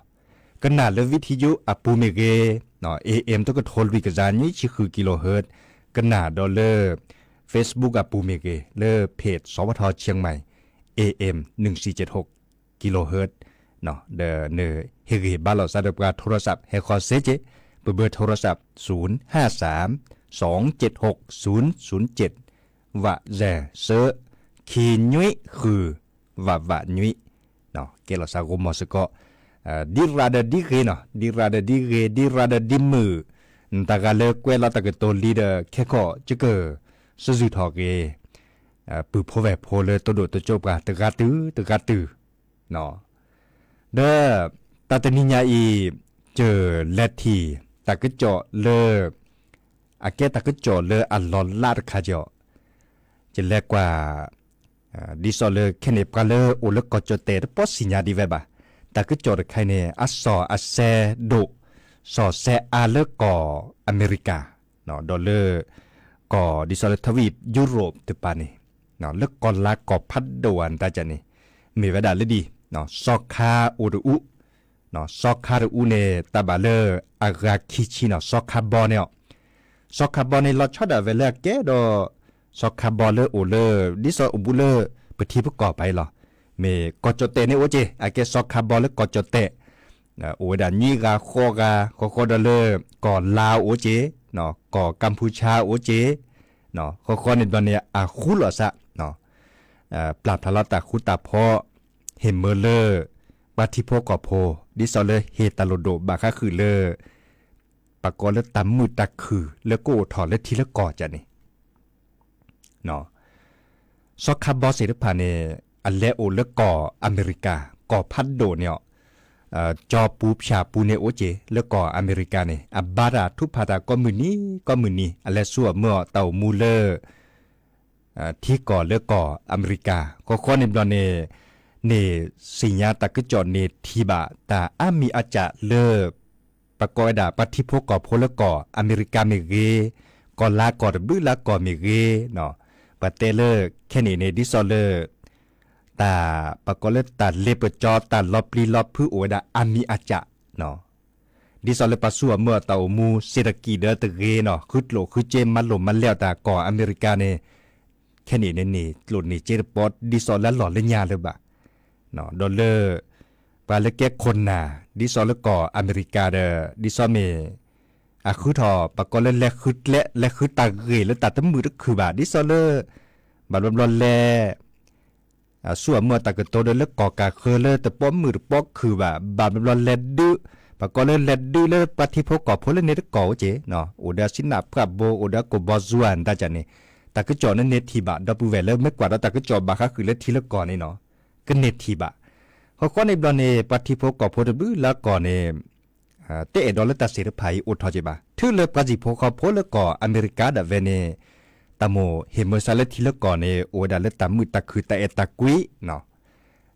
ကနၣ်လၢ วิทยุ အပူၤမ့ၢ်ဂ့ၤ, เอเอ็ม တကထိလွံၢ်ကယၤ နွံဆံဃု กิโลเฮิรตซ์, ကနၣ်ဒီးလၢ Facebook အပူၤမ့ၢ်ဂ့ၤ, လၢ เพจ สวท เชียงใหม่ เอเอ็ม หนึ่งสี่เจ็ดหก กิโลเฮิรตซ์ ဒီးနဟ့ၣ်ဂံၢ်ဟ့ၣ်ဘါလိာ်သးဒီးပှၤ โทรศัพท์ ဟဲဃီၤစ့ၢ်ကီး, เบอร์ โทรศัพท์ ศูนย์ห้าสาม สองเจ็ดหก ศูนย์ศูนย์เจ็ด ဝးစဲး သၢ ခံနွံဃု ဝးဝးနွံ, ကဲလီၤသးဂီၢ်မီၢ်စ့ၢ်ကီး, ဒ်ရၤဒီးဒ်ဂ့ၤနီၤ, ဒ်ရၤဒီးဒ်ဂ့ၤ, ဒ်ရၤဒီးဒ်မုာ်, တၢ်ဂၤလၢကွဲးလီၤတၢ်ကတိၤလံဒီး ခဲကီၢ်ကက စၢ်စုၣ်ထီၣ်ဂ့ၤ, ပုၢ်ဖိဝဲၢ်ဖိလၢတဒိၣ်တကၠိၢ်ပှၤတဂၤတုၤတဂၤတုၤ ဒီးတၢ်တနံၤညါအံၤ ကလဲၤထံၣ်တၢ်ကစီၣ်လၢ အကဲတၢ်ကစီၣ်လၢအလီၤလးတခါကီး, ကလဲၤကွၢ် ဒ်သိးလၢခဲန့ၣ်ပှၤလၢအိၣ်လၢကီၢ်ကၠီၣ်တဲၣ်တပီၢ်သ့ၣ်ညါဒံးဝဲဘၣ်, တၢ်ကစီၣ်တခါအံၤန့ၣ် အစီၣ်အစဲဒိၣ်, စီၣ်စဲအါလၢကီၢ်အမဲရကၤ, ဒီးလၢ ကီၢ်ဒ်သိးလၢ ทวีปยุโรป တပၤန့ၣ်, လၢကီၢ်လါကီၢ်ဖးဒိၣ်အတၢ်ကၢ်န့ၣ် မ့ၢ်ဝဲဒၣ်လၢဒ် စီၤခါအိၣ်တအူ, စီၤခါတအူန့ၣ် တၢ်ဘၣ်လၢအဂၤခံဆံနီၤ စီၤခါဘီန့ၣ်အီၤ, စီၤခါဘီန့ၣ် လီၤဆီဒၣ်ဝဲလၢအကဲဒီး စီၤခါဘီလၢအိၣ်လၢ ဒ်သိးအိၣ်ဘူးလၢ ပထံပကီၢ်ပၤအံၤလီၤ. မ့ၢ်ကီၢ်ကၠီၣ်တဲၣ်န့ၣ်အိၣ်က့ၤ အကဲစီၤခါဘီလၢကီၢ်ကၠီၣ်တဲၣ် အိၣ်ဝဲဒၣ်နွံဂၤဃိးဂၤ ဃီဃီဒီးလၢ ကီၢ်လါအိၣ်က့ၤ, ကီၢ်ကၣ်ဖူဆါအိၣ်က့ၤ, ဃီဃီန့ၣ်ဘျီန့ၣ် အဃူလိာ်သး ပျၢ်ဖျါလီၤတၢ်ဃူတၢ်ဖိး, ဟ့ၣ်မၢလၢ ပှၤထံဖိကီၢ်ဖိ, ဒ်သိးလၢဟ့ၣ်တၢ်လိၣ်ဒိၣ်ဘၣ်ဃးဃုာ်လၢ ပကိးလၢတၢ်မုာ်တၢ်ခုၣ်လၢကအိၣ်ထီၣ်လၢထံလၢကီၢ်ကၢ်န့ၣ် စီၤခါဘီသ့ၣ်တဖၣ်န့ၣ် အလဲၤအိၣ်လၢကီၢ်အမဲရကၤ ကီၢ်ဖးဒိၣ်န့ၣ်အီၤ, ကၠီပူၤဖၠၣ်ပူၤန့ၣ်အိၣ်က့ၤ လၢကီၢ်အမဲရကၤန့ၣ် အဘါတၢ်ထုကဖၣ်တၢ်ကိးမုၢ်နံၤကိးမုၢ်နံၤ အလဲၤဆူၣ်အီၣ်မၢအီၣ်တၢ်အိၣ်မူလၢ ထံကီၢ်လၢကီၢ်အမဲရကၤ ဃီဃီန့ၣ်ဘျီန့ၣ် န့ၣ်သ့ၣ်ညါတၢ်ကစီၣ်န့ၣ်ထံၣ်ဘၣ်တၢ်အါမံၤအါစှၤလၢ ပကိးဝဲဒၣ်ပှၤထံဖိကီၢ်ဖိလၢကီၢ်အမဲရကၤမ့ၢ်ဂ့ၤ, ကီၢ်လါကီၢ်တဘျုးလါကီၢ်မ့ၢ်ဂ့ၤ, ပှၤတဲလၢခဲန့ၣ်န့ၣ် ဒ်သိးလၢ တၢ် ပကိးလၢတၢ်လ့ပစီ တၢ်လီၤပျံၤလီၤဖုးအိၣ်ဝဲဒၣ်အါမံၤအါစှၤ ဒ်သိးလၢပှၤဆူၣ်အီၣ်မၢအီၣ်တၢ်အိၣ်မူ เศรษฐกิจ ဒီးတဂ့ၤနီၤ ဃုကျိၣ်ဃုစ့မၤလိာ်မၤလဲအီၣ်တၢ်ကီၢ်အမဲရကၤန့ၣ် ခဲန့ၣ်န့ၣ်န့ၣ် ကျိၣ်န့ၢ်စ့တပီၢ် ဒ်သိးလၢအလီၢ်လၢညါလၢၤဘၣ် ဒီးလၢ ပှၤလၢကဲခိၣ်နၢ် ဒ်သိးလၢကီၢ်အမဲရကၤဒီး ဒ်သိးမ့ၢ် အဃုထီၣ် ပကိးလၢလဲၤဃုကျဲ လဲၤဃုတၢ်ဂ့ၢ်လၢတၢ်တမုာ်တခုၣ်ဘၣ် ဒ်သိးလၢ ဘၣ်ဘျီဘျီလဲၤ ဆူၣ်အီၣ်မၢအီၣ်တၢ်ကတိၤဒီးလၢကီၢ်ကၢ်ဃၢၤ လၢတပီၢ်မုာ်တပီၢ်ခုၣ်ဘၣ် ဘၣ်ဘျီဘျီလဲၤဒုး ပကိးလၢလဲၤဒုးလၢပှၤထံဖိကီၢ်ဖိလၢန့ၣ်တကီၢ်အိၣ်က့ၤ အိၣ်ဒီးစံနၢ်ပှၢ်ဘိ အိၣ်ဒီးကိၣ်ဘီစူၤအတၢ်ကၢ်န့ၣ် တၢ်ကစီၣ်န့ၣ်န့ၣ်ထံၣ်ဘၣ် ဒီပုၢ်ဝဲၢ်လၢမ့ၢ်ကွၢ်ဒီးတၢ်ကစီၣ်ဘၣ်ဃးဃုာ်လၢထံလၢကီၢ်န့ၣ်နီၤ ကန့ၢ်ထံၣ်ဘၣ် ဃီဃီန့ၣ်ဘျီန့ၣ် ပှၤထံဖိကီၢ်ဖိတဘျုးလၢကီၢ်န့ၣ် တအဲၣ်ဒိးလၢတၢ်သ့ၣ်တဖၣ်အံၤအိၣ်ထီၣ်က့ၤဘၣ် တုၤလၢပှၤတံၤဖိဃီဖိလၢကီၢ်အမဲရကၤဒၣ်ဝဲန့ၣ် တၢ်မိၣ်ဟ့ၣ်မၤစၢၤလၢထံလၢကီၢ်န့ၣ် အိၣ်ဝဲဒၣ်လၢတၢ်မုာ်တၢ်ခုၣ်တၢ်အဲၣ်တၢ်ကွံ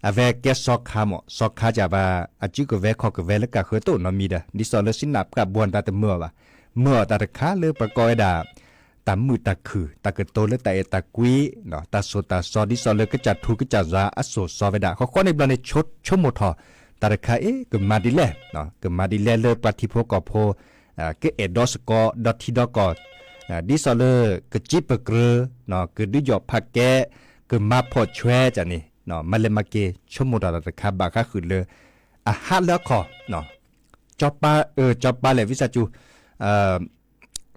အဝဲကဲစီၤခါမး စီၤခါကၢ်ဘၣ် အစုကဝဲၤခီၣ်ကဝဲၤလၢကၢ်ဃၢၤတအိၣ်နီတမံၤဒီး ဒ်သိးလၢစံနၢ်ပှၢ်ဘိတၢ်တမၢအီၤဘၣ် မၢအီၤတၢ်တခါလၢပကိးဝဲဒၣ် တၢ်မုာ်တၢ်ခုၣ် တၢ်ကတိၤလၢတၢ်အဲၣ်တၢ်ကွံ တၢ်စိၢ်တၢ်စီ ဒ်သိးလၢကစၢ်ထူကစၢ်ယွၤအစိၢ်စီဝဲဒၣ် ဃီဃီန့ၣ်ဘျီန့ၣ် ဆိကမိၣ်ထီၣ် တၢ်တခါအံၤ ကမၤဒ်လဲၣ် ကမၤဒ်လဲၣ်လၢပှၤထံဖိကီၢ်ဖိ ကအဲၣ်ဒိးစ့ၢ်ကီး ဒီထံဒီကီၢ် ဒ်သိးလၢ ကစံးပကြၢး ကဒုးယီၣ်ဖးကဲ ကမၤဖီၣ်ဆွဲကၢ်န့ၣ် မၤလဲၤမၤက့ၤ ဆိကမိၣ်ထီၣ်တၢ်တခါဘၣ်ဃးဃုာ်လၢ အဟးလၢအခီၣ်, ကၠီပၤ အၢ ကၠီပၤလဲၣ် ဝံသးစူၤ,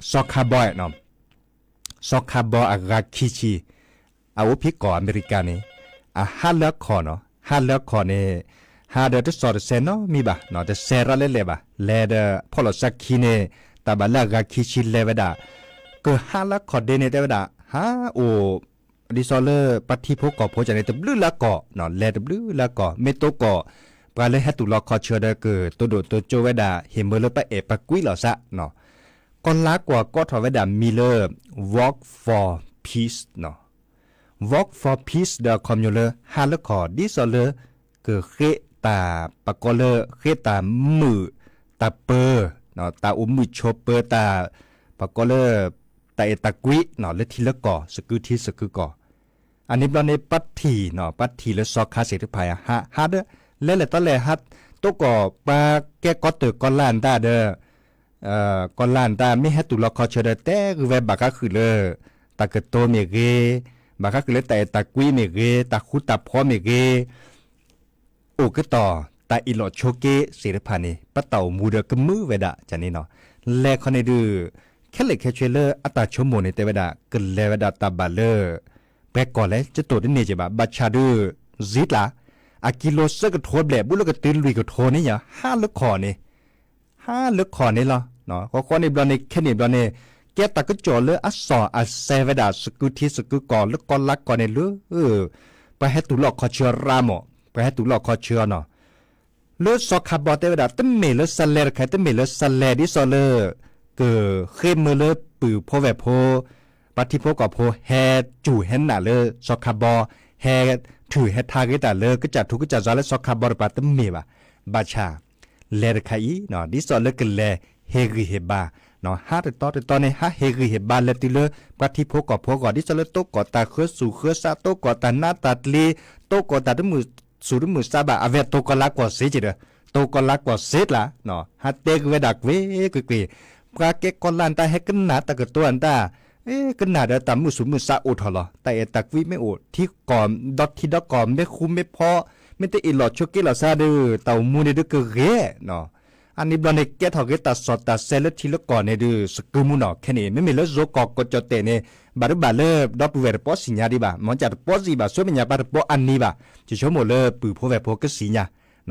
စီၤခးဘီ, စီၤခးဘီအဂၤခံဆံ, အအိၣ်ဖဲကီၢ်အမဲရကၤန့ၣ်, အဟးလၢအခီၣ်နီၤ, ဟးလၢအခီၣ်န့ၣ်, ဟးဒီးတစီၤတစဲးနီတမံၤဘၣ်, တစဲးရၣ်လဲၣ်လဲၣ်ဘၣ်, လဲၤဒီးဖီၣ်လိာ်စၢ်ခံန့ၣ်, တၢ်ဘၣ်လၢအဂၤခံဆံလဲၤဝဲဒၣ်, ကဟးလၢအခီၣ်ဒ့န့ၣ်တဲဝဲဒၣ်, ဟးအိၣ် ဒ်သိးလၢပှၤထံဖိကီၢ်ဖိကန့ၣ် တဘျုးလၢအကီၢ်, လဲၤတဘျုးလၢအကီၢ်, မ့ၢ်တိကီၢ်, ပှၤလၢဟဲတူၢ်လီၤခီဆၢဒီးကတိၤဒိၣ်တိၤကၠိဝဲဒၣ် ဟ့ၣ်မၢလၢပအဲၣ်ပကွံလီၤစၢ်, ကီၢ်လါကွီၢ်ကိးထီၣ်ဝဲဒၣ်မံၤလၢ Walk for Peace, Walk for Peace ဒီးအခီပညီလၢ ဟးလၢခီၣ် ဒ်သိးလၢ ကဃ့တၢ် ပကိးလၢဃ့တၢ်မုာ်တၢ်ပၢၤ, တၢ်အိၣ်မုာ်ဆိးပၢၤတၢ်, ပကိးလၢ တၢ်အဲၣ်တၢ်ကွံ လၢထံလၢကီၢ် စကုထံစကုကီၢ်, အန့ၣ်ဘျီန့ၣ် ပှၤထံၣ်, ပှၤထံၣ်လၢစီၤခါစ့ၣ်တဖၣ်အံၤ ဟး, ဟးဒီး လဲၤလဲၤတီလဲၤဟး, တိကီၢ်ပှၤကဲကီၢ်တၢၢ်ကီၢ်လါတၢ်ဒီး ကီၢ်လါတၢ်မ့ၢ်ဟဲတူၢ်လီၤခီဆၢဒီး တဲဂုာ်ဝဲဘၣ်ဃးဃုာ်လၢ တၢ်ကတိၤမ့ၢ်ဂ့ၤ, ဘၣ်ဃးဃုာ်လၢတၢ်အဲၣ်တၢ်ကွံမ့ၢ်ဂ့ၤ, တၢ်ဃူတၢ်ဖိးမ့ၢ်ဂ့ၤ, အိၣ်ကတီၢ်တၢ်အ့ၣ်လိာ်ဆိးက့စ့ၣ်တဖၣ်န့ၣ် ပတၢ်အိၣ်မူဒီးကမုာ်ဝဲဒၣ်န့ၣ်နီၤ, လဲၤခီန့ၣ်ဒုး ခဲလၢာ်ခဲဆ့လၢအတၢ်ဆိကမိၣ်န့ၣ် တဲဝဲဒၣ် ကလဲၤဝဲဒၣ်တၢ်ဘၣ်လၢ ပှဲၤကီၢ်လဲၣ် ကတိၤတန့ၢ်က့ၤဘၣ်, ဘၣ်ဆၣ်ဒုး စံးတၢ်, အကံလိစၢကထိဘျဲၣ် ဘူးလၢကတုၤလွံၢ်ကထိန့ၣ်ယါ ဟးလၢခီၣ်န့ၣ် ဟးလၢခီၣ်န့ၣ်လီၤ. ဃီဃီန့ၣ်ဘျီန့ၣ် ခဲန့ၣ်ဘျီန့ၣ် ကဲတၢ်ကစီၣ်လၢအစီၣ်အဆဲဝဲဒၣ် စကုထံစကုကီၢ်လၢကီၢ်လါကီၢ်န့ၣ်လၢ ပှၤဟဲတူၢ်လီၤခီဆၢရၢမး, ပှၤဟဲတူၢ်လီၤခီဆၢနီၤ, လၢစီၤခးဘီတဲဝဲဒၣ် တမ့ၢ်လၢစလဲတခါ တမ့ၢ်လၢစလဲဒ်သိးလၢ ကဃ့မၢလၢပုၢ်ဖိဝဲၢ်ဖိ ပှၤထံဖိကီၢ်ဖိ ဟဲစူၢ်ဟဲနာ်လၢစီၤခးဘီ, ဟဲထုးဟဲထါဂ့ၤတၢ်လၢကစၢ်ထူကစၢ်ယွၤလၢစီၤခးဘီတပၤတမ့ၢ်ဘၣ်. ဘၣ်ဆၣ် လဲၤတခါအံၤ ဒ်သိးလၢကလဲၤဟ့ၣ်ဂံၢ်ဟ့ၣ်ဘါ, ဟးတတီတတီန့ၣ် ဟးဟ့ၣ်ဂံၢ်ဟ့ၣ်ဘါလဲၤတုၤလၢ ပှၤထံဖိကီၢ်ဖိအဂီၢ် ဒ်သိးလၢတိကီၢ်တၢ်ဃၢဆူၣ်ဃၢဆါ တိကီၢ်တၢ်နးတၢ်ကျ့, တိကီၢ်တၢ်တမုာ်သူၣ်တမုာ်သးဘၣ် အဝဲတိကီၢ်လါကီၢ်စ့က့ဒီး တိကီၢ်လါကီၢ်စ့ကျါ, ဟးတဲက့ၤဝဲဒၣ်ကွ့ၢ်ကွ့ၢ်ကွ့ၢ်, ပှၤကဲကီၢ်လါတၢ်ဟဲကနၣ်တၢ်ကတိၤတၢ် ကနၣ်ဒီးတၢ်မုာ်သူၣ်မုာ်သးအိၣ်ထီၣ်လီၤ. တၢ်အဲၣ်တၢ်ကွံမ့ၢ်အိၣ် ထံကီၢ်ဒီထံဒီကီၢ်မ့ၢ်ဃူမ့ၢ်ဖိး, မ့ၢ်တအ့ၣ်လိာ်ဆိးက့လိာ်သးဒီး တၢ်အိၣ်မူန့ၣ်ဒုးကဂ့ၤနီၤ. အန့ၣ်ဘျီန့ၣ် ကဲထီၣ်က့ၤတၢ်စီၣ်တၢ်ဆဲလၢထံလၢကီၢ်န့ၣ်ဒုး စကုမူနီၤ. ခဲန့ၣ် မ့မ့ၢ်လၢယိၤကီၢ်ကီၢ်ကၠီၣ်တဲၣ်န့ၣ် ဘၣ်ဒုးဘၣ်လၢ ဒီပုၢ်ဝဲၢ်တပီစံၣ်ညါဒံးဘၣ်, မ့ၢ်ကၢ်တပီစံၣ်ဘၣ် ဆူမဲာ်ညါပှၤတပီအနံၤဘၣ်, ယဆိကမိၣ်လၢပုၢ်ဖိဝဲၢ်ဖိကစံၣ်ညါ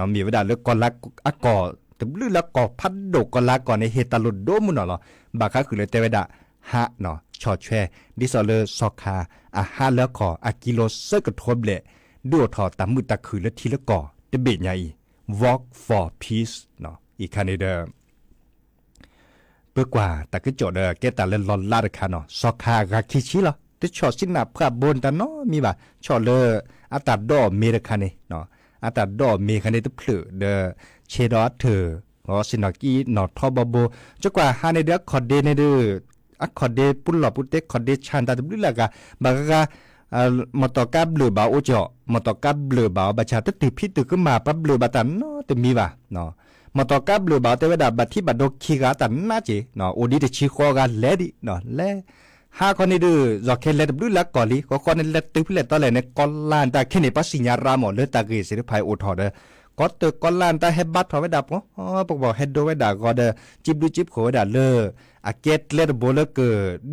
မ့ၢ်ဝဲဒၣ်လၢကီၢ်လါအကီၢ် တဘျုးလၢကီၢ်ဖးဒိၣ်ကီၢ်လါကီၢ်န့ၣ် ဟ့ၣ်တၢ်လိၣ်ဒိမုၢ်နီၢ်လီၤ. ဘၣ်ဃးဃုာ်လၢတဲဝဲဒၣ် ဟးနီၤ ဆီၣ်ထွဲ ဒ်သိးလၢစီၤခါ အဟးလၢခီၣ် အကံလိစၢကထိဘျဲၣ် ဒုးအိၣ်ထီၣ်တၢ်မုာ်တၢ်ခုၣ်လၢထံလၢကီၢ် တဘ့ၣ်ညါအံၤ Walk for Peace အံၤခါန့ၣ်ဒီး ပကွၢ်တၢ်ကစီၣ်ဒီး ကဲတၢ်လၢလီၤလးတခါနီၤ, စီၤခါအဂၤခံဆံလီၤ. တဆီၣ်ဆံနၢ်ဖှၢဘိတၢ်နီတမံၤဘၣ်, ဆီၣ်လၢအတၢ်ဒိးအီၣ်မ့ၤတခါန့ၣ်, အတၢ်ဒိးအီၣ်မ့ၤခါန့ၣ်တဖျၢၣ်ဒီး ဆ့ဒီးအထၢၣ် စ့ၢ်နီၤကံနီၤထီဘိဘိ, ကကွၢ်ဟါန့ၣ်ဒီးအခီၣ်ဒ့န့ၣ်ဒီး အခီၣ်ဒ့ပူၤလီၢ်ပူၤတဲခီၣ်ဒ့ဆါတၢ်တဘျုးလၢအဂၤ, ဘၣ်ဂၤဂၤ မီၢ်တီၢ်ကါဘျုးဘၣ်အိၣ်ကၠီၣ်, မီၢ်တီၢ်ကါဘျုးဘၣ်အီၤ ဘၣ်ဆၣ်တတုၤဖံးတုၤကမၣ် ပှၤဘျုးဘၣ်တၢ်နီတမံၤဘၣ်. မီၢ်တီၢ်ကါဘျုးဘၣ်အီၤတဲဝဲဒၣ် ဘၣ်ထံၣ်ဘၣ်ဒိခံဂၤတၢ်နါက့ၤ, အိၣ်ဒံးတဆံဃီဂၤလဲၤဒံး, လဲၤ ဟါခီန့ၣ်ဒုး ယီၢ်ခဲလဲၤတဘျုးလၢကီၢ်လံ, ဃီဃီန့ၣ်လဲၤတုၤဖဲလဲၣ်တီလဲၣ်န့ၣ် ကီၢ်လါတၢ်ခဲန့ၣ် ပှၤစံၣ်ညါရၢမးလၢတၢ်ဂ့ၢ်သ့ၣ်တဖၣ်အံၤအိၣ်ထီၣ်ဒီး ကီၢ်တၢၢ်ကီၢ်လါတၢ်ဟဲဘါထီၣ်ဝဲဒၣ်ပှၤ ပှၤဟဲဒိဝဲဒၣ်အဂီၢ်ဒီး စံးဘျုးစံးဖှိၣ်ဝဲဒၣ်လၢ အကဲကျဲတဘိလၢက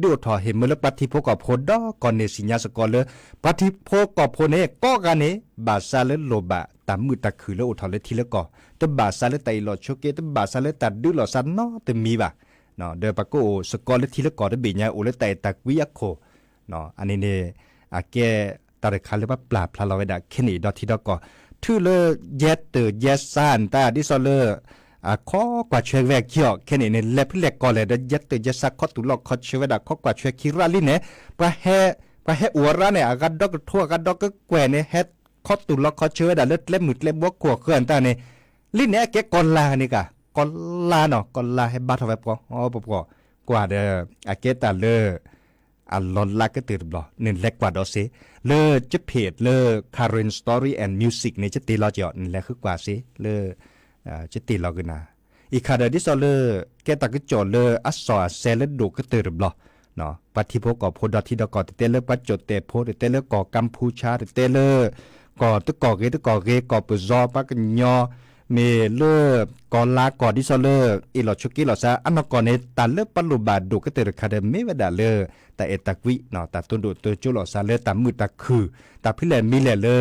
ဒုးအိၣ်ထီၣ်ဟ့ၣ်မၢလၢပှၤထံဖိကီၢ်ဖိဒီးကီၢ်န့ၣ် စံၣ်ညါစ့ၢ်ကီးလၢ ပှၤထံဖိကီၢ်ဖိန့ၣ် ကိးဂၤန့ၣ် ဘၣ်ဆၣ်လၢလိၣ်ဘၣ်တၢ်မုာ်တၢ်ခုၣ်လၢအိၣ်ထီၣ်လၢထံလၢကီၢ်, တဘၣ်ဆၣ်လၢတၢ်အ့ၣ်လိာ်ဆိးက့, တဘၣ်ဆၣ်လၢတၢ်ဒုးလိာ်သးနီတမံၤဘၣ်. ဒီးပှၤကအိၣ်စ့ၢ်ကီးလၢထံလၢကီၢ်တဘ့ၣ်ညါအိၣ်လၢတၢ်အဲၣ်တၢ်ကွံအခိၣ်, အန့ၣ်န့ၣ် အကဲတၢ်တခါလၢပှၤပျၢ်ဖျါလီၤဝဲဒၣ်ခဲန့ၣ်ဒီထံဒီကီၢ်, ထုးလၢယဲတၢၢ်ယဲစါတၢ် ဒ်သိးလၢ အခီကွၢ်ထွဲဝဲအခံအီၤ ခဲန့ၣ်န့ၣ် လဲၤဖဲလဲၣ်ကီၢ်လဲၣ်ဒီး ယဲတၢၢ်ယဲစါခီတူၢ်လီၤခီဆၢဝဲဒၣ် ခီကွၢ်ထွဲခံရၣ်လံန့ၣ် ပှၤဟဲအိၣ်အရၣ်န့ၣ် အဂၤဒီကထိ အဂၤဒီကကွဲၢ်န့ၣ် ဟဲခီတူၢ်လီၤခီဆၢဝဲဒၣ်လၢကျဲမုၢ်ကျဲဘှီခိၣ်အဃၢၤတၢ်န့ၣ် လံန့ၣ် အကဲကီၢ်လါန့ၣ်က ကီၢ်လါနီၤ ကီၢ်လါဟဲဘါထီၣ်ဝဲပှၤ ပှၤ ကွၢ်ဒီး အကဲတၢ်လၢ အလီၤလးကတၢၢ်တဘျီ နလဲၤကွၢ်ဒီးစ့ၢ် လၢကဖ့းလၢ Karen Story and Music န့ၣ် ကတ့ၢ်လီၤကီး နလဲၤဃုကွၢ်စ့ၢ် လၢ ကတ့ၢ်လီၤကနၤ အံၤခါဒီး ဒ်သိးလၢ ကဲတၢ်ကစီၣ်လၢအစီၣ်အဆဲလၢဒိၣ်ကတၢၢ်တဘျီ ပှၤထံဖိကီၢ်ဖိဒီထံဒီကီၢ် တတဲလၢပှၤကၠီၣ်တဲာ်ဖိ တတဲလၢကီၢ်ကၢဖူဆါ တတဲလၢ ကီၢ်တကီၢ်ဂ့ၤတကီၢ်ဂ့ၤ ကီၢ်ပယီၤ ပှၤကညီ မ့ၢ်လၢ ကီၢ်လါကီၢ်ဒ်သိးလၢ အ့ၣ်လိာ်ဆိးက့လိာ်သး အနီၢ်ကီၢ်န့ၣ် တၢ်လၢပလိၣ်ဘၣ်ဒိၣ်ကတၢၢ်တခါဒီး မ့ၢ်ဝဲဒၣ်လၢ တၢ်အဲၣ်တၢ်ကွံ, တၢ်သိၣ်ဒိၣ်သိၣ်ကၠိလိာ်သးလၢတၢ်မုာ်တၢ်ခုၣ်, တၢ်ဖဲလဲၣ်မံၤလဲၣ်လၢ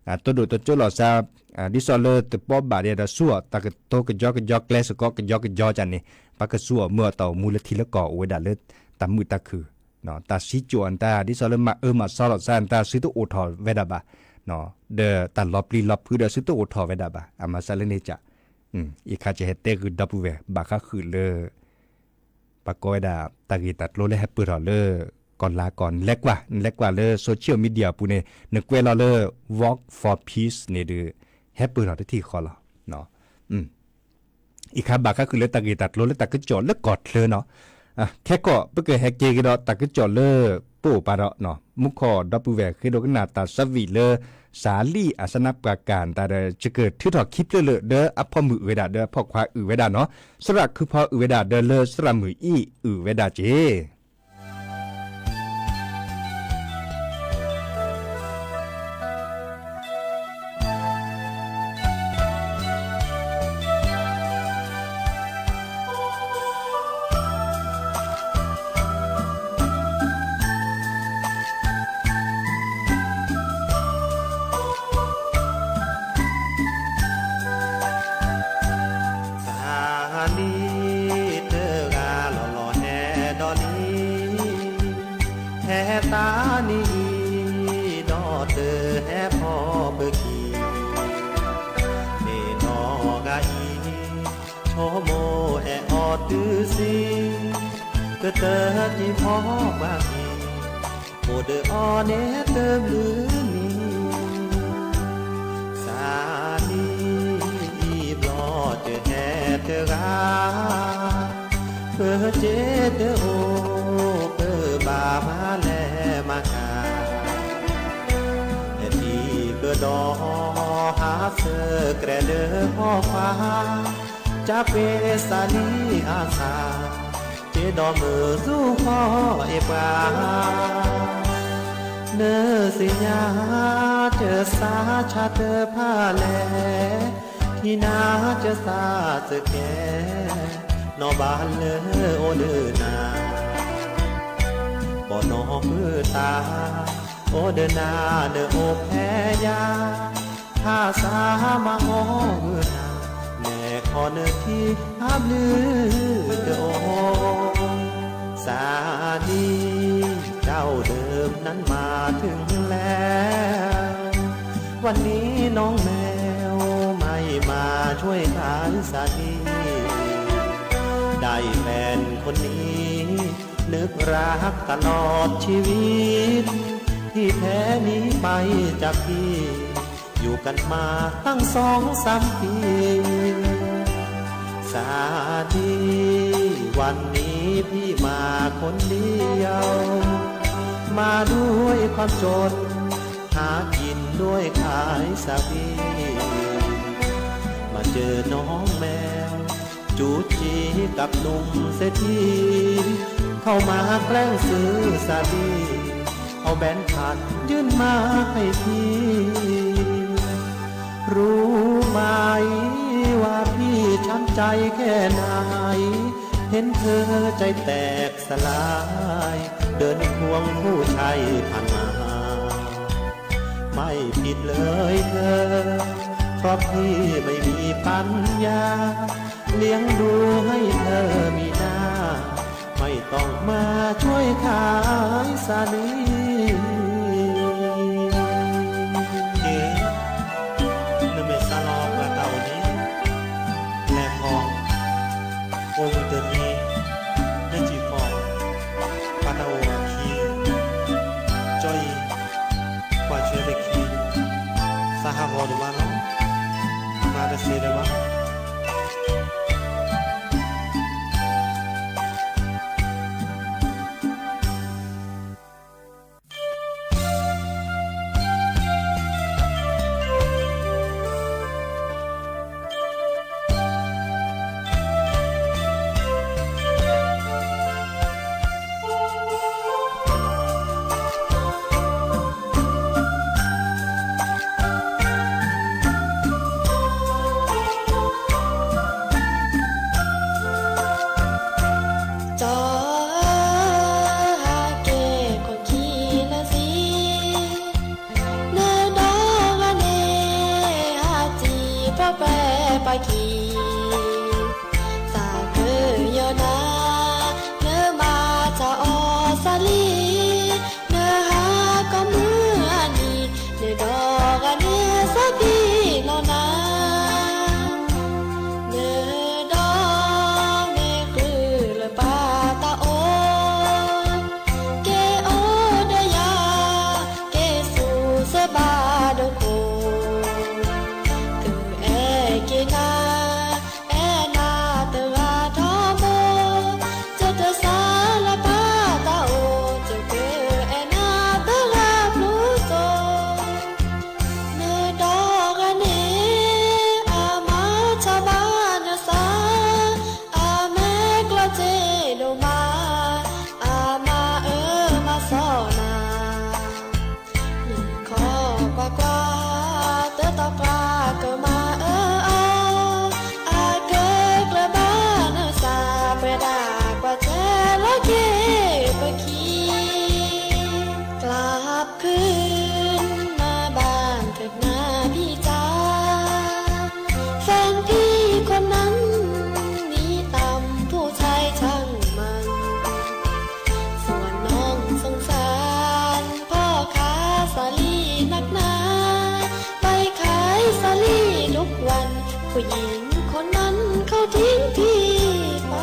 သိၣ်ဒိၣ်သိၣ်ကၠိလိာ်သး ဒ်သိးလၢတပီဘၣ်ဒီး ဒီးဆူအီၤ တၢ်ကတိၤကယီကယီ ကျဲစ့ၢ်ကီးကယီကယီန့ၣ် ပကဆူအီၤမၢအီၤတၢ်အိၣ်မူလၢထံလၢကီၢ်အိၣ်ဝဲဒၣ်လၢ တၢ်မုာ်တၢ်ခုၣ်, တၢ်စံကၠိၣ်အတၢ် ဒ်သိးလၢမၤအၢမၤသီလိာ်သးအတၢ် သုတအိၣ်ထီၣ်ဝဲဒၣ်ဘၣ်, ဒီးတၢ်လီၤပျံၤလီၤဖုးဒီးသုတအိၣ်ထီၣ်ဝဲဒၣ်ဘၣ်. အမၤသးလၢန့ၣ်က အံၤခါကဟဲတဲဂုာ်ဒီပုၢ်ဝဲၢ် ဘၣ်ဃးဃုာ်လၢ ပှၤကိးဝဲဒၣ် တၢ်ဂ့ၢ်တၢ်ကျိၤလၢဟဲပၢၢ်ထီၣ်လၢ ကီၢ်လါကီၢ် နလဲၤကွၢ် နလဲၤကွၢ်လၢ social media အပူၤန့ၣ် နကွဲးလီၤလၢ Walk for Peace န့ၣ်ဒီး ဟဲပၢၢ်ထီၣ်တထံၣ်ဃီလီၤ. အံၤခါဘၣ်ဃးဃုာ်လၢတၢ်ဂ့ၢ်တၢ်ကျိၤလၢတၢ်ကစီၣ်လၢကီၢ်ချၢနီၤ, ခဲကီး ပကဟဲက့ၤကဒီးတၢ်ကစီၣ်လၢ ပအိၣ်ပာ်ဒီး မူခိၣ်ဒီပုၢ်ဝဲၢ်ဃ့ဒိကနၣ်တၢ်သးဝံၣ်လၢ စးလံအစနပှၤကၢ်တၢ်ဒီး ယကထုးထီၣ်ခံဖျၢၣ်လၢ ဒီးအဖီမုၣ်အုၣ်ဝဲဒၣ် ဒီးအဖီခွါအုၣ်ဝဲဒၣ်နီၤ, သရၣ်ခုဖီအုၣ်ဝဲဒၣ် ဒီးလၢသရၣ်မုၣ်အံၣ်အုၣ်ဝဲဒၣ်က့ၢ် သးနံၤတဂၤလီၤလီၤဟဲဒီးလံ, ဟဲသးနံၤအံၤဒီးတဟဲဖီပကံ, မ့ၢ်နီၢ်ဂၤအံၤ ဆိကမိၣ်အဲၣ်အီၤတုၤဆံး, ကတၢၢ်တံၤဖီပှၤကံ, အိၣ်ဒီးအီၤန့ၣ်တဘျုးနံၤ, သးနံၤအံၤဘျီတဟဲတဂၤ, ပစ့တအိၣ် ပဘၣ်မၤလဲၤမၤကၤ, နတံၤကဒီးဟးဆၢကြဲးဒီးဟီၣ်ခွါ, ကပ့ၤသးနံၤအသး က့ဒီးမုၢ်သူဃီအ့ၣ်ပှၤ, နသ့ၣ်ညါ တစးဆါတဖၣ်လဲၣ်, ထံနၤတစးစကဲး, နီၢ်ဘၣ်လၢအိၣ်ဒီးနၤ, ဘီၣ်နီၢ်မုၢ်သး အိၣ်ဒီးနၤနအိၣ်ဖဲယၤ, ဟးသးမၤအီၣ်ဂုာ်နၤ, နဲၣ်ခီနထံအဘျုးတအိၣ်, သးနံၤ เจ้าเดิมนั้นมาถึงแล้ว, วันนี้น้องแมวไม่มาช่วยขายสาลี่, ได้แฟนคนนี้ นึกรักตลอดชีวิต ที่แท้หนีไปจากพี่ อยู่กันมาตั้งสองสามปี สาลี่ วันนี้พี่มาคนเดียว มาด้วยความจน หากินด้วยขายสาลี่ มาเจอน้องแมว จู๋จี๋กับหนุ่มเศรษฐี เข้ามาแกล้งซื้อสาลี่ เอาแบงค์พันยื่นมาให้พี่ รู้ไหมว่าพี่ช้ำใจแค่ไหน เห็นเธอใจแตกสลาย เดินควงผู้ชายผ่านมา ไม่ผิดเลยเธอ เพราะพี่ไม่มีปัญญา เลี้ยงดูให้เธอมีหน้า ไม่ต้องมาช่วยขายสาลี่ နမဲာ်စးလီၤပှၤတၢ်အိၣ်န့ၣ် လဲၤခီ အိၣ်မုာ်တနံၤ နစံၣ်ဖီ ပှၤတၢ်အိၣ်အခံ ကၠီအံၤ ကွၢ်ထွဲတခံ သးဟးဂီၤဒိၣ်မးလီၤ မၤတသ့ဒိၣ်မး ခံ, သးကညီၤနၤ, နမၤတၢ်အီၣ်စးလံ, နဟးကီၢ်မုၢ်အနံၤ, နဒီဂၤန့ၣ်စးဖံးလီၤနၤ, နဒီမ့ၢ်ဃုလၢပှၤတၢ်အိၣ်, က့ၤအိၣ်ဒီးယၤ, က့ၤဆူစၢဘၣ်ဒိခိၣ်, သုအဲၣ်က့ၤနၤ, အဲၣ်နၤတဂၤထီဘိ, တတစးလၢပှၤတၢ်အိၣ်, တကအဲၣ်နၤတဂၤဖျိတိၣ်, နဒီဂၤန့ၣ်, အမၤတၢ်ဘၣ်နသး, အမဲာ်ကျိၣ်စ့ဒိၣ်မး, အမၤအၢမၤသီနၤ, နခီကွၢ်ကွၢ်, တတီၤပှၤကမၤအၢအီၤ, အကဲကျၢၤဘၣ်နသး, ပှဲၤဒၣ်ကွၢ်ထွဲလီၤက့ၤပခံ, กลับคืนมาบ้านเถิดนาพี่จ๋า แฟนพี่คนนั้นหนีตามผู้ชายช่างมัน ส่วนน้องสงสารพ่อค้าสาลี่นักหนา ไปขายสาลี่ทุกวัน ผู้หญิงคนนั้นเขาทิ้งพี่ไป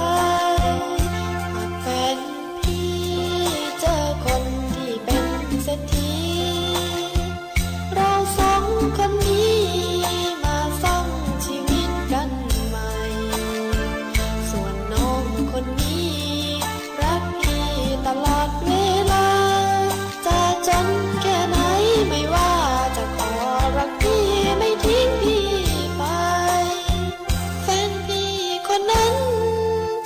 หากแฟนพี่เจอคนที่เป็นเศรษฐี เราสองคนนี้มาสร้างชีวิตกันใหม่ ส่วนน้องคนนี้รักพี่ตลอดเวลา จะจนแค่ไหนไม่ว่า จะขอรักพี่ไม่ทิ้งพี่ไป แฟนพี่คนนั้น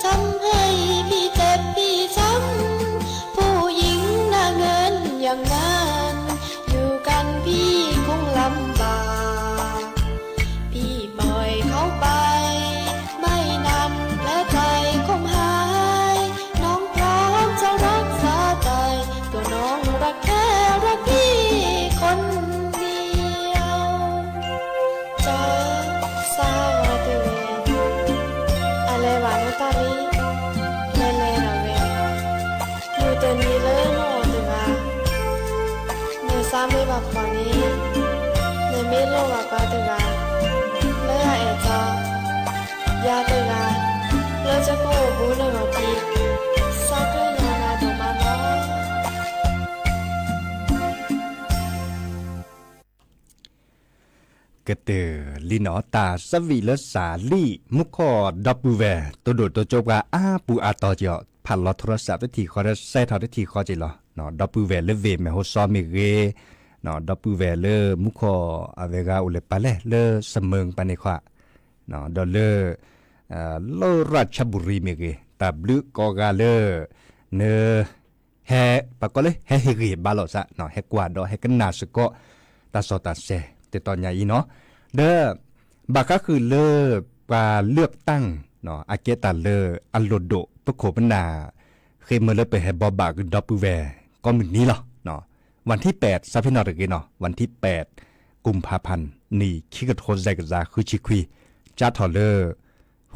ทำให้พี่เจ็บพี่ช้ำ ผู้หญิงหน้าเงินอย่างนั้น อยู่กันพี่คงลำบาก พี่ปล่อยเขาไป ไม่นานแผลใจคงหาย น้องพร้อมจะรักษาใจ ตัวน้องรักแค่รักพี่คนเดียว ကၠီသးဝဲတဂၤ အလဲၤဘၣ်နတၢ်လံ လဲၤလဲၤဒၣ်ဝဲ မုၢ်တနံၤလၢနအိၣ်တဂၤ နသးမ့ၢ်ဘၣ်ဖှီၣ်န့ၣ် နမ့ၢ်လိၣ်ဘၣ်ပှၤတဂၤ လၢအအဲၣ်ကၠီ ယၤတဂၤ လၢကၠီကအိၣ်ဘူးနဂီၢ်ခံ သးကညီၤနၤဒိၣ်မးလီၤ. ကတၢၢ်လံနီၤ တၢ်သးဝံၣ်လၢစးလံ မူခိၣ်ဒီပုၢ်ဝဲၢ် တိၢ်ဒိၣ်တိၢ်ကၠိပှၤအါပူၤအါတီၤက့ၤအီၤ ဖးလီၤ โทรศัพท์ တထံၣ်ဃီဒီး စဲးထီၣ်တထံၣ်ဃီက့ၤလီၤ. ဒီပုၢ်ဝဲၢ်လၢဝ့ၢ်မဲၢ်ဟိၣ်စီမ့ၢ်ဂ့ၤ, ဒီပုၢ်ဝဲၢ်လၢမူခိၣ်အဝဲဂၤအိၣ်လၢပာ်လဲၣ်လၢစမၢၢ်ပာ်န့ၣ်ခွါ, ဒီးလၢ လၢရၣ်ဆၣ်ဘူရံမ့ၢ်ဂ့ၤ တၢ်ဘျုးကိးဂၤလၢ န ဟဲ ပှၤကိးလၢဟဲဟ့ၣ်ဂံၢ်ဘါလိာ်သး ဟဲကွၢ်ဒီးဟဲကနၣ်စ့ၢ်ကီး တၢ်စီၣ်တၢ်ဆဲး တတီၤညါအံၤနီၤ, ဒီး ဘၣ်ဃးဃုာ်လၢ ပှၤလၢၣ်တၢ် အကဲတၢ်လၢအလိၣ်ဒိၣ် ပခိၣ်ပနၢ် ဃ့မၢလၢပဟဲဘိးဘၣ်ကဒီပုၢ်ဝဲၢ် ကိးမုၢ်နံၤလီၤ. วันที่แปด သးဖ့နီၣ်တဂ့ၤနီၤ วันที่แปด กุมภาพันธ์ နံၣ်ခံကထိ စဲးကစၢ် ဃုဆံခွံ စးထီၣ်လၢ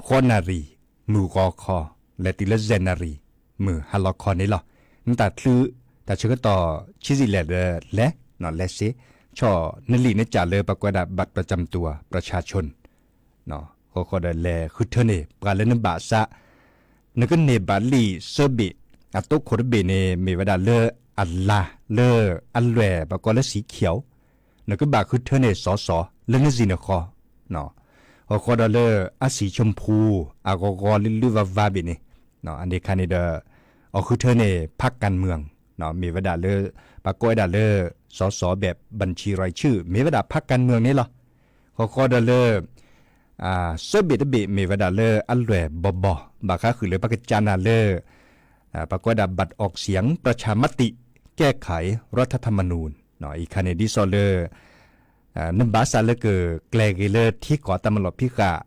ဃိးနၣ်ရံၣ် မုၢ်ဂီၤခီ လဲၤတုၤလၢ ယဲၢ်နၣ်ရံၣ် မုၢ်ဟါလီၤခီန့ၣ်လီၤ. နတၢ်ချုး တၢ်ဆၢကတီၢ် ဆံးဆံးလဲၣ်ဒီးလဲၤ လဲၤစ့ ဆီၣ်နလံာ်နကၠၣ်လၢပှၤကိးဝဲဒၣ် บัตรประจำตัวประชาชน ဃီဃီဒီးလဲၤဃုထၢန့ၢ် ပှၤလၢနဘၣ်အသး နကန့ၢ်ဘၣ်လံာ်စၢဘ့ၣ် အတိခိၣ်တဘ့ၣ်န့ၣ် မ့ၢ်ဝဲဒၣ်လၢအလါ လၢအလွဲၢ် ပှၤကိးလၢ สีเขียว နကဘၣ်ဃုထၢန့ၢ် စီၤစီၤ လၢနစံၣ်နဃီ ဃီဃီဒီးလၢအ สีชมพู အဂီၤဂီၤလုၢ်လုၢ်ဝါဝါဘ့ၣ်န့ၣ် အန့ၣ်ခါန့ၣ်ဒီး အီၣ်ဃုထၢန့ၢ် พรรคการเมือง မ့ၢ်ဝဲဒၣ်လၢ ပှၤကိးဝဲဒၣ်လၢ စီၤစီၤ แบบบัญชีรายชื่อ မ့ၢ်ဝဲဒၣ် พรรคการเมือง န့ၣ်လီၤ. ဃီဃီဒီးလၢ စၢဘ့ၣ်တဘ့ၣ်မ့ၢ်ဝဲဒၣ်လၢအလွဲၢ်ဘီဘီ ဘၣ်ဃးဃုာ်လၢပကစၢ်နၤလၢ ပှၤကိးဝဲဒၣ် บัตรออกเสียงประชามติ แก้ไขรัฐธรรมนูญ အံၤခါန့ၣ်ဒ်သိးလၢ နဘၣ်သးလၢကကျဲၤဂ့ၤလၢထံကီၢ်တၢ်မၤလီၢ်ဖံးဃာ်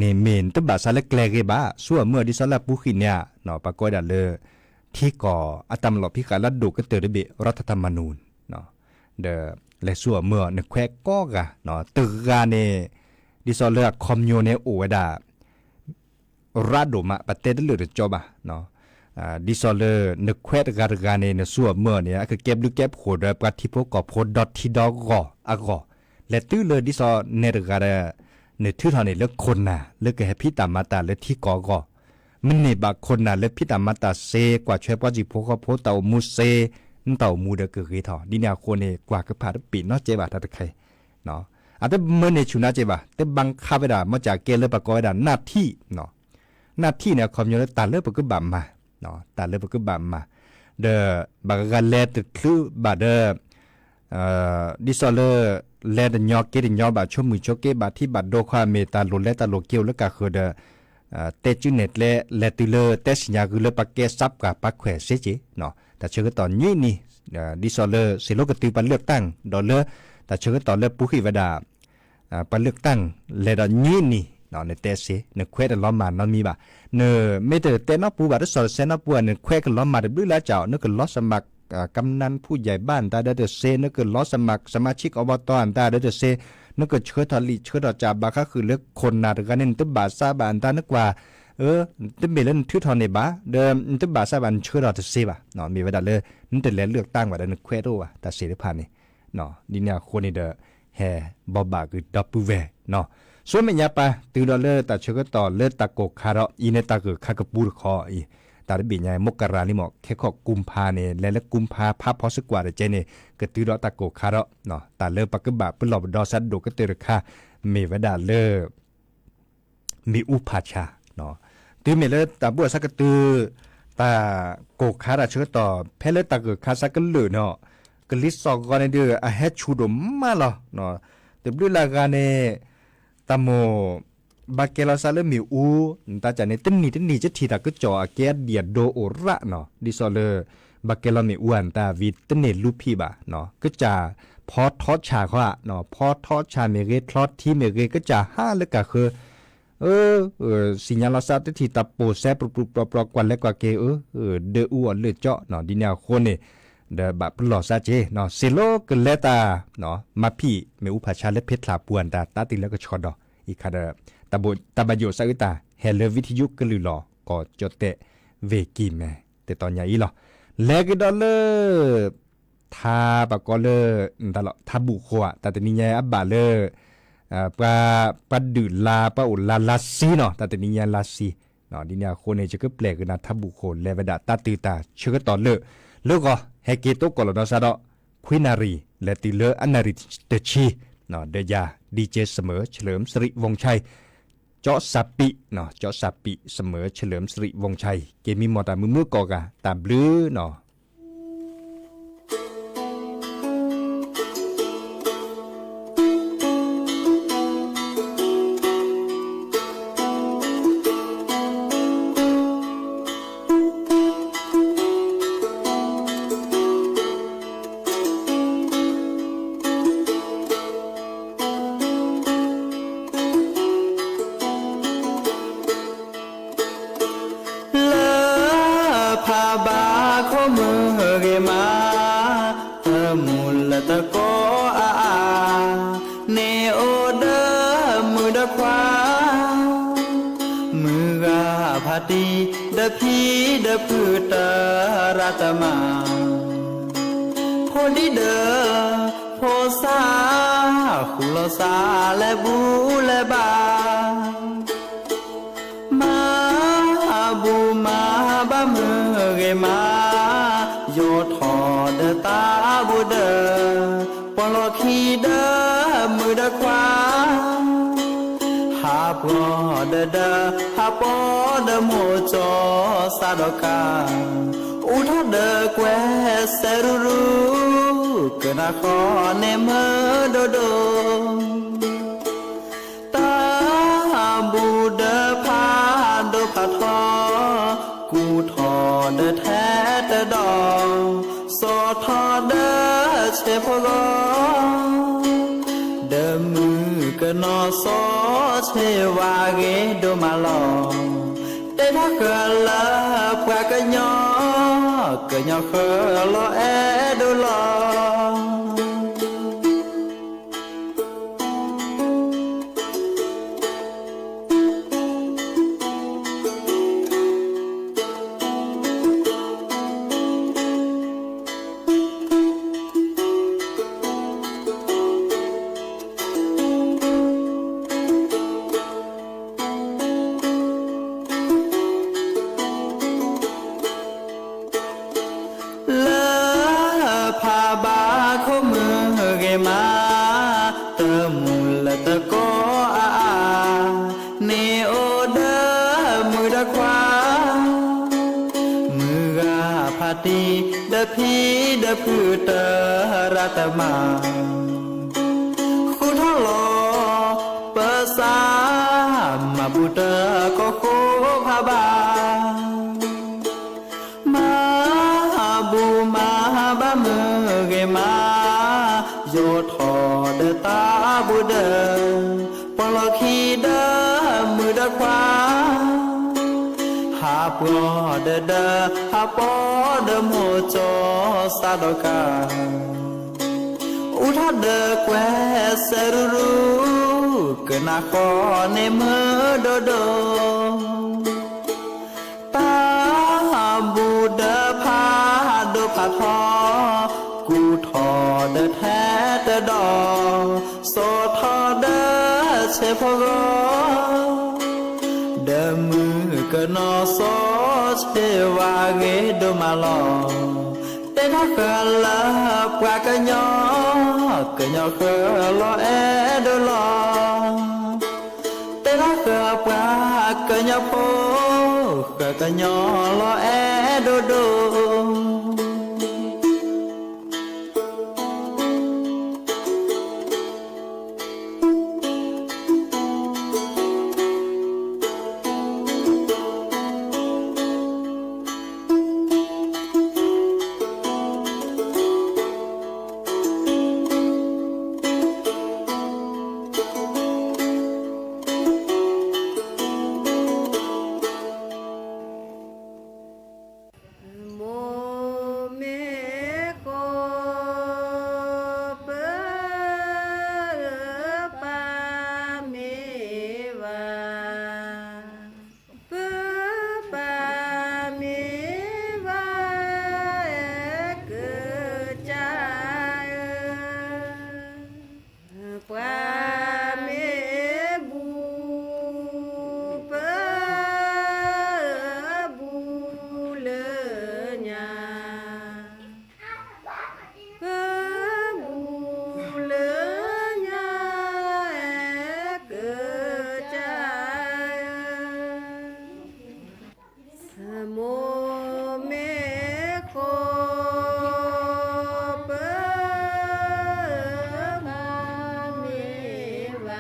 န့ၣ်မ့ၢ်နတဘၣ်သးလၢကျဲၤဂ့ၤဘၣ် ဆူအမုၢ်ဒ်သိးလၢအပူၤဃံန့ၣ် ပှၤကိးဝဲဒၣ်လၢ ထံကီၢ်အတၢ်မၤလီၢ်ဖံးဃာ်လၢအဒိၣ်ကတၢၢ်တဘ့ၣ် รัฐธรรมนูญ ဒီးလဲၤဆူအမုၢ်အီၤ နခွဲးကိးဂၤ တဂၤန့ၣ် ဒ်သိးလၢအခီပညီန့ၣ်အိၣ်ဝဲဒၣ် ရးဒိၣ်မး ပတဲတလၢာ်တကၠီဘၣ်. ဒ်သိးလၢနခွဲးတဂၤတဂၤန့ၣ် နစူၢ်အီၤမၢအီၤန့ၣ် အကကဲဘျုးကဲဖှိၣ်ဒီးပှၤထံဖိကီၢ်ဖိဒီထံဒီဂီၢ်အဂီၢ်, လဲၤတုၤလၢဒ်သိးနဲတဂၤဒီး နထုးထီၣ်န့ၢ်လၢခိၣ်နၢ်လၢကဟဲဖံးတၢ်မၤတၢ်လၢထံကီၢ်အဂီၢ်, မ့ၢ်န့ၢ်ဘၣ်ခိၣ်နၢ်လၢဖံးတၢ်မၤတၢ်စ့ ကွၢ်ထွဲပှၤဟံၣ်ဖိဃီဖိတၢ်အိၣ်မူစ့, နတၢ်အိၣ်မူဒီးကဂ့ၤထီၣ် ဒ်န့ၣ်အဃိန့ၣ် ကွၢ်ကဖၣ်တပ့ၤနီတစဲးဘၣ်တၢ်တခါအံၤ အတမၢန့ၢ်ဆူၣ်နၤစဲးဘၣ်, တဘၣ်ခးဝဲဒၣ် မ့ၢ်ကကဲလၢပကိးဝဲဒၣ် หน้าที่ หน้าที่ န့ၣ် အခီပညီလၢတၢ်လၢပကဘၣ်မၤ, တၢ်လၢပကဘၣ်မၤ, ဒီးဘၣ်ဂၤလဲၤတချုးဘၣ်ဒီး ဒ်သိးလၢ လဲၤတညီက့ၤတညီဘၣ် ဆိမုၢ်ဆိက့ဘၣ်ထံဘၣ်ဒိခွါ မ့ၢ်တၢ်လိၣ်လဲတၢ်လိၣ်က့ၤအိၣ်လၢကၢ်ဃၢၤဒီး တဲကုနဲၣ်ကျဲ လဲၤတုၤလၢတဲစံၣ်ညါဂုၤလၢပကဲစးပှၢ်ပှၤခွဲးစ့က့ၤ, တၢ်ဆၢကတီၢ်ညိနံၤ, ဒ်သိးလၢစ့လိကတုၤပှၤလၢၣ်တၢ် ဒီးလၢ တၢ်ဆၢကတီၢ်လၢပူၤဃံးဝဲဒၣ် ပှၤလၢၣ်တၢ် လဲၤဒီးညိနံၤ နတဲစ့ နခွဲးတလီၤမၢ်နီတမံၤဘၣ်, နမ့ၢ်တတဲနီတပူၤဘၣ် တစီၣ်တဆဲနီတပူၤဘၣ် နခွဲးကလီၤမၢ်တဘျုးလၢကၠီ နကလီၤစမး กำนันผู้ใหญ่บ้าน တၢ်ဒီးတစ့ နကလီၤစမး สมาชิกอบต အတၢ်ဒီးတစ့, နကဆှၢထီၣ်လံာ်ဆှၢထီၣ်ကၠၣ်ဘၣ်ဃးဃုာ်လၢခိၣ်နၢ်တဂၤန့ၣ် နတဘၣ်စးဘၣ်အတၢ် နကွၢ် တမ့ၢ်လၢနထုးထီၣ်န့ၢ်ဘၣ် ဒီးနတဘၣ်စးဘၣ် နဆှၢထီၣ်တစ့ဘၣ်, မ့ၢ်ဝဲဒၣ်လၢ နတလဲၤလၢၣ်တၢ်ဘၣ်ဒီး နခွဲးတအိၣ်ဘၣ် တၢ်စ့တဖၣ်န့ၣ်, ဒ်န့ၣ်အဃိန့ၣ်ဒီး ဟဲဘိးဘၣ်က့ၤဒီပုၢ်ဝဲၢ် ဆူမဲာ်ညါပၢ် တုၤဒီးလၢတၢ်ဆၢကတီၢ်လၢတၢ်ကိၢ်ခါဒီး အံၤန့ၣ်တၢ်ဂၢၢ်ခါကပူၤတခီအံၤ, တၢ်တဘ့ၣ်ညါ မကရၤလံမး ခဲခီၣ်ကူမ်ဖါန့ၣ် လဲၤလၢကူမ်ဖါဖးဖီစ့ၢ်ကီးတကဲန့ၣ် ကတုၤဒီးတၢ်ကိၢ်ခါဒီး တၢ်လၢပကဘၣ်ပလီၢ်ပဒီစးဒိၣ်ကတၢၢ်တခါ မ့ၢ်ဝဲဒၣ်လၢ မ့ၣ်အူဖးဆါ, တုၤမ့ၢ်လၢတၢ်ဘူၣ်အဆၢကတုၤ တၢ်ကိၢ်ခါတၢ်ဆၢကတီၢ် ဖဲလၢတၢ်ဂၢၢ်ခါဆၢကလုာ်န့ၣ် ကလံၤစိးဂီၤန့ၣ်ဒီး အဟဲဆူၣ်ဒိၣ်မးလီၤ. တဘျုးလၢဂၤန့ၣ် တၢ်မိၣ် ဘၣ်ကဲလီၤစးလၢမ့ၣ်အူ နတၢ်ကၢ်န့ၣ် တနံၣ်တနံၣ်ကထံၣ်တၢ်ကစီၣ်အကဲအဒံၣ်အဒိအိၣ်ရၣ်နီၤ ဒ်သိးလၢ ဘၣ်ကဲလီၤမ့ၣ်အူအတၢ်ဝံၤ တန့ၢ်လူဖံးဘၣ်, ကစၢ်ဖီထီဆၣ်ဃီ, ဖီထီဆၣ်မ့ၢ်ဂ့ၤ ချီထံမ့ၢ်ဂ့ၤ ကစၢ်ဟးလၢကၢ်ဃၢၤ စံၣ်ညါလီၤစးတထံၣ်တၢ်ပိာ်စဲပြူးပြူးပြူးပြူး ကွၢ်လဲၤကွၢ်က့ၤဧၢ, ဒၢအူအီၣ်လၢာ်ကၠီနီၤ ဒ်န့ၣ်အဃိန့ၣ် ဒီးဘၣ်ပလီၢ်စးက့ၤ စ့လိကလဲၤတၢ် မၤဖံးမ့ၣ်အူဖးဆါလၢဖဲချၣ်ပူၤအတၢ် တၢ်တုၤလၢကဆီဒီး အံၤခါဒီး တၢ်ဘၣ်ယိၣ်စးအုးတၢ် ဟဲလၢ วิทยุ ကလုာ်လီၤ ကီၢ်ကၠီၣ်တဲၣ် ဝ့ၢ်ကံၢ်မဲ တတီၤညါအံၤလီၤ. လဲၤကဒီးလၢ ထါပှၤကိးလၢ ထါဘူၣ်ဃိဧါ တၢ်တနံၤညါအဘၣ်လၢ ပှၤ ပှၤဒုးလါ ပှၤအိၣ်လါလါဆံနီၤ တၢ်တနံၤညါလါဆံ, ဒ်န့ၣ်အဃိန့ၣ် ယကပျဲၢ်ကနၣ်ထါဘူၣ်ဃိ လဲၤဝဲဒၣ်တၢ်တုၤတၢ်ဆၢကတီၢ်လၢ လၢဂီၤ ဟဲက့ၤတိကိၢ်လီၤဒီးစးဒီး ခွံနၣ်ရံၣ် လဲၤတုၤလၢအနၣ်ရံၣ်တဆံ, ဒီးယၤ DJ เสมอเฉลิมสิริวงศ์ชัย ကၠီစၢ်ပံး ကၠီစၢ်ပံး เสมอเฉลิมสิริวงศ์ชัย က့ၤမံမီၢ်တၢ်မုာ်မုာ်ကိးဂၤ တၢ်ဘျုးနီၤ လၢဖးဘၣ်ခိၣ်မုၢ်ဂ့ၤမး, တၢ်မုၢ်လၢတကိးအါအါ, န့ၣ်အိၣ်ဒီးမုၣ်ဒီးခွါ, မုၢ်ဂၤဖးတံၢ်ဒီးဖံဒီးဖုတရၣ်တမၤ, ဖိဒံဒီးဖိသၣ် ဃူလိာ်သးလဲၤဘူၣ်လဲၤဘါ မၤဘူၣ်မၤဘါမုၢ်ဂ့ၤမး, ယိးထီၣ်ဒီးတၢ်ဘူၣ်ဒီး ပီၣ်လီၢ်ခံဒီးမုၣ်ဒီးခွါ, ဟးပှီၢ်ဒီးဒီး ဟးပီၢ်ဒီးမိၢ်ကၠီသးဒီးကါ, အူထီၣ်ဒီးကွဲးစဲရူရူ, ကနၣ်ဃီန့ၣ်မုာ်ဒိၣ်ဒိၣ် တၢ်ဘူၣ်ဒီးဖးဒိၣ်ဖးထီ, ကူၣ်ထီၣ်ဒီးထဲတဒီး, စီၤထီၣ်ဒီးဆဲးဖိဂီၢ်, ဒီးမုၣ်ကနီၤစီၤဆ့ဝါဂ့ၤဒိၣ်မးလီၤ. တဲထီၣ်ဃၢၤလၢပှၤကညီ, ကညီဃၢၤလီၤအဲၣ်ဒိၣ်လီၤ. တမုာ်လၢတကိးအါအါ, န့ၣ်အိၣ်ဒီးမုၣ်ဒီးခွါ, မုၢ်ဂၤဖးတံၢ်ဒီးဖံဒီးဖုတရၣ်တမၤ, ဃုထီၣ်လီၤပစး, မၤဘူၣ်တကိးဃိဖးဘၣ် မၤဘူၣ်မၤဘါမုၢ်ဂ့ၤမး, ယိးထီၣ်ဒီးတၢ်ဘူၣ်ဒၢ, ပှၤလီၢ်ခံဒီးမုၣ်ဒီးခွါ, ဟးပှီၢ်ဒီးဒၢ, ဟးပီဒီးမိၢ်ကၠီစးဒီးကါ, အူထီၣ်ဒီးကွဲးစဲရူရူ, ကနၣ်ဃီန့ၣ်မုာ်ဒိၣ်ဒိၣ် တၢ်ဘူၣ်ဒၢဖးဒိၣ်ဖးထီ, ကူၣ်ထီၣ်ဒီးထဲတဒီး, စိာ်ထီၣ်ဒီးဆဲးဖိဂီၢ်, ဒီးမုၣ်ကနီၤစီဆ့ဝါဂ့ၤဒိၣ်မးလီၤ. တဲထီၣ်ဃာ်လၢပှၤကညီ, ကညီဃၢၤလီၤအဲၣ်ဒိၣ်လီၤ. တဲထီၣ်ဃာ်ပှၤကညီဖိ, ဃၢၤကညီလီၤအဲၣ်ဒိၣ်ဒိၣ်. မိၢ်မ့ၢ်ဃိ ပၢ်မ့ၢ်ဝၤ, ပၢ်မ့ၢ်ဝၤ အဲၣ်ကစၢ်ဧၢ, ပှၤမ့ၢ်ဘူၣ် ပၢ်ဘူၣ်လၢညါ, ပၢ်ဘူၣ်လၢညါ အဲၣ်ကစၢ်ဧၢ, မိၢ်မ့ၢ်ဃိ ပၢ်မ့ၢ်ဝၤ, ပၢ်မ့ၢ်ဝ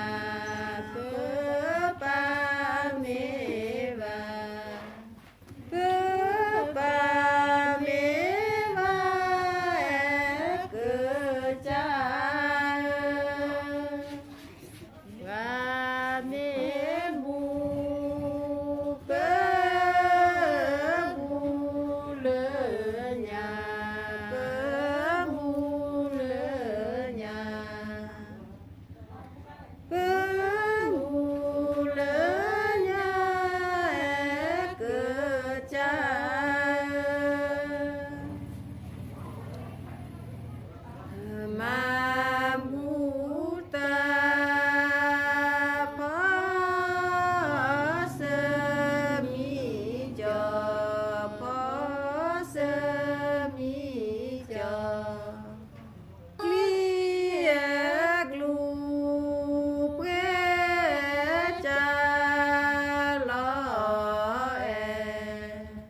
ၤ, ပၢ်မ့ၢ်ဝၤ အဲၣ်ကစၢ်ဧၢ, ပှၤမ့ၢ်ဘူၣ် ပၢ်ဘူၣ်လၢညါ, ပၢ်ဘူၣ်လၢညါ, ပၢ်ဘူၣ်လၢညါ အဲၣ်ကစၢ်ဧၢ, မၤဘူၣ်တၢ် ဖီစၢမံကၠီ, ဖီစၢမံကၠီ, ကျံအဲၣ်ကျူပှဲၤ ကၢ်လီၤအဲၣ်,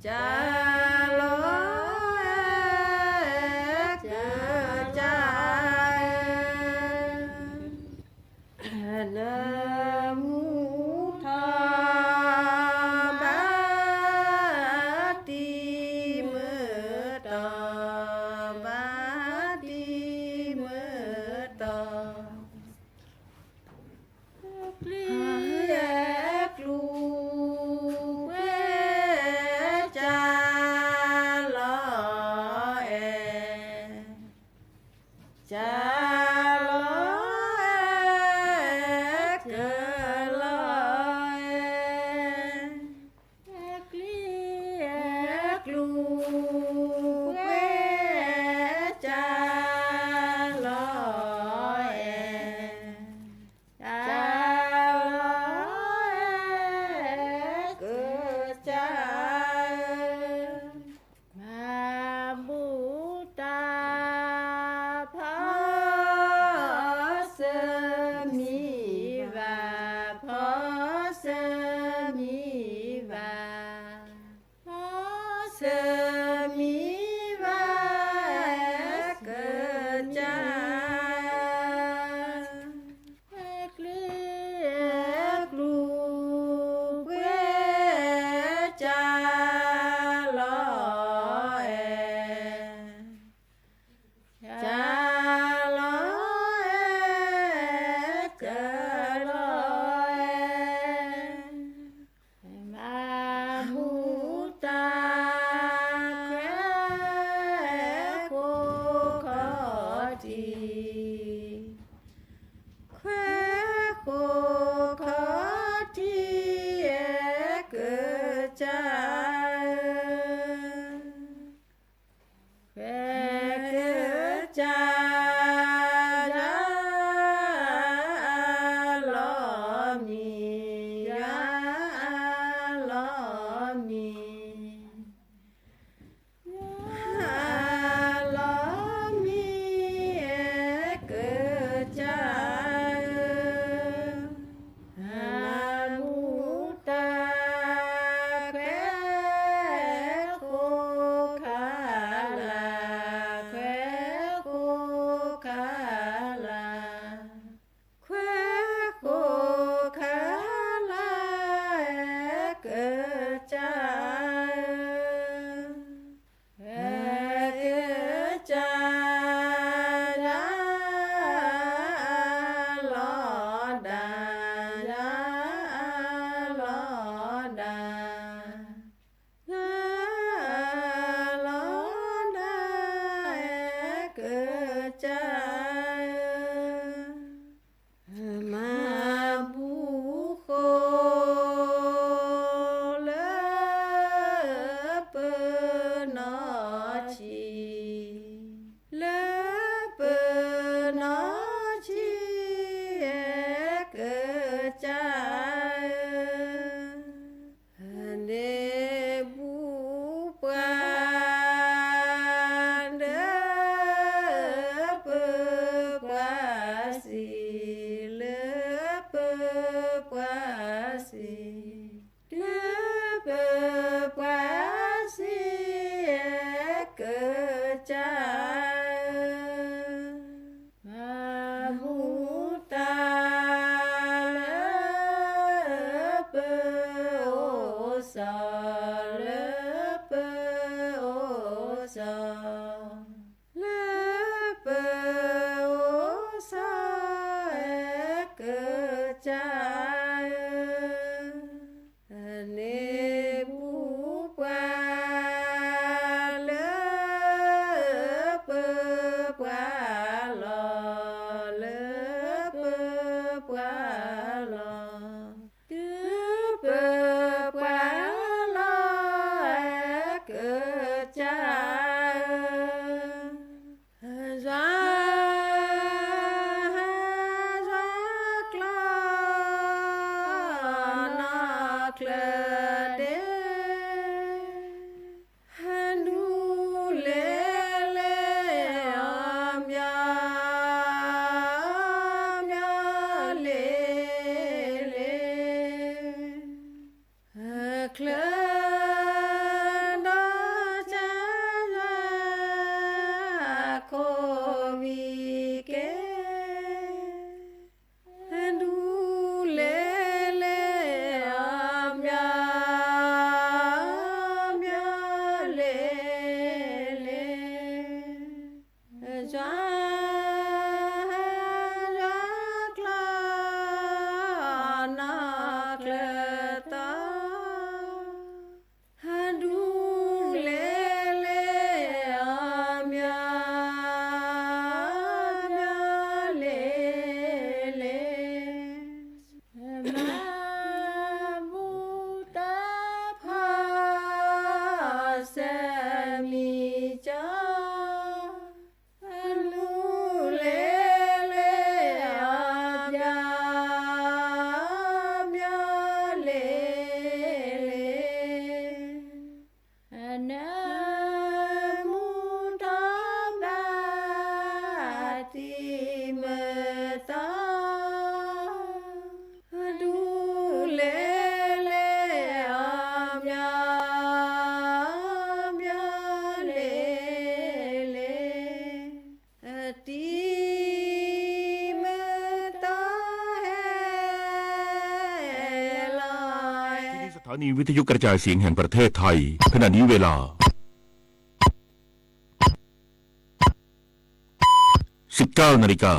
ကၢ်လီၤအဲၣ် ကစၢ်ဧၢ, နမူထီၣ် ဘၣ်တံၤမုၢ်တီၤ, ဘၣ်တံၤမုၢ်တီၤ, ကျံအဲၣ်ကျူပှဲၤ ကၢ်လီၤအဲၣ်, ကၢ်လီၤအဲၣ် ကၢ်လီၤအဲၣ်, ကျံအဲၣ်ကျူပှဲၤ ကၢ်လီၤအဲၣ်, ကၢ်လီၤအဲၣ် ကစၢ်ဧၢ, မၤဘူၣ်တၢ် ဖီ ခွဲးဃိးခီၣ်ထံး အဲၣ်ကစၢ်ဧၢ, ခွဲးကစၢ် ယွၤအလီၢ်မံ, ယွၤအလီၢ်မံ, အဲၣ်ကစၢ်ဧၢ, မၤဘူၣ်တၢ် ခွဲးဃိးခါလၢ်, ခွဲးဃိးခါလၢ်, ခွဲးဃိးခါလၢ်, အဲၣ်ကစၢ်ဧၢ, အဲၣ်ကစၢ် ယွၤအလီၢ်ဒၣ်, ယွၤအလီၢ်ဒၣ်, ယွၤအလီၢ်ဒၣ်, အဲၣ်ကစၢ်ဧၢ, မၤဘူၣ်ဃိး လၢပနီၢ်ဆံး, လၢပနီၢ်ဆံး, အဲၣ်ကစၢ်ဧၢ, န့ၢ်ဘူၣ်ပှၤ လၢပပှၤစံး, လၢပပှၤစံး, လၢပပှၤစံး, အဲၣ်ကစၢ်ဧၢ, မၤဘူၣ်တၢ် လၢပအိၣ်စီၤ, လၢပအိၣ်စီၤ, လၢပအိၣ်စီၤ, အဲၣ်ကစၢ်ဧၢ, န့ၢ်ဘူၣ်ပှၤ လၢပပှၤလီၢ်, လၢပပှၤလီၢ်, လၢပပှၤလီၢ်, အဲၣ်ကစၢ်ဧၢ, ယွၤ ယွၤကျီၢ် နီၢ်ချၢဒ့ ဒူလဲၣ်လဲၣ် အီၣ်မၠီ အီၣ်မၠီလ့လ့ ချၢ ဒီးစၢ်ယွၤ ခိၣ်ဝံၤက့ၤ ဒူလဲၣ်လဲၣ် အီၣ်မၠီ အီၣ်မၠီလ့လ့ ယွၤ ယွၤကျီၢ် နီၢ်ချၢတီ ဒူလဲၣ်လဲၣ် အီၣ်မၠီ အီၣ်မၠီလ့လ့ မၤဘူၣ်တၢ်ဖီ စဲမံၤကၠီ ဒူလဲၣ်လဲၣ် အီၣ်မၠီ အီၣ်မၠီလ့လ့ နၢမူထီၣ်ဘၣ် တံၤမုၢ်သီ ဒူလဲၣ်လဲၣ် အီၣ်မၠီ အီၣ်မၠီလ့လ့ တံၤမုၢ်သီဟဲလီၤ ที่นี่สถานีวิทยุกระจายเสียงแห่งประเทศไทย ขณะนี้เวลา สิบเก้านาฬิกา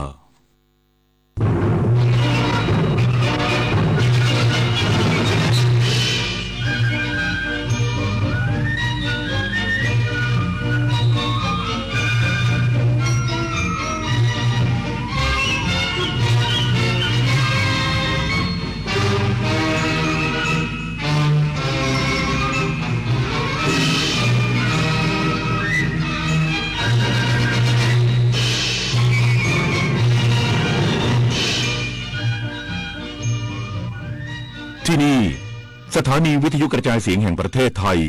ที่นี่ สถานีวิทยุกระจายเสียงแห่งประเทศไทย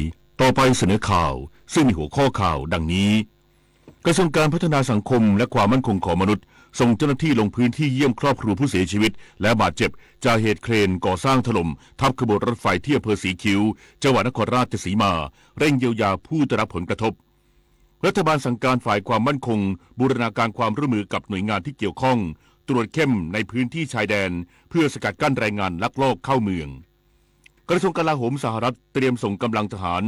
ต่อไปเสนอข่าว ซึ่งมีหัวข้อข่าวดังนี้ กระทรวงการพัฒนาสังคมและความมั่นคงของมนุษย์ ส่งเจ้าหน้าที่ลงพื้นที่เยี่ยมครอบครัวผู้เสียชีวิต และบาดเจ็บ จากเหตุเครนก่อสร้างถล่มทับขบวนรถไฟที่อำเภอสีคิ้ว จังหวัดนครราชสีมา เร่งเยียวยาผู้ได้รับผลกระทบ รัฐบาลสั่งการฝ่ายความมั่นคง บูรณาการความร่วมมือกับหน่วยงานที่เกี่ยวข้อง ตรวจเข้มในพื้นที่ชายแดน เพื่อสกัดกั้นแรงงานลักลอบเข้าเมือง กระทรวงกลาโหมสหรัฐเตรียมส่งกำลังทหาร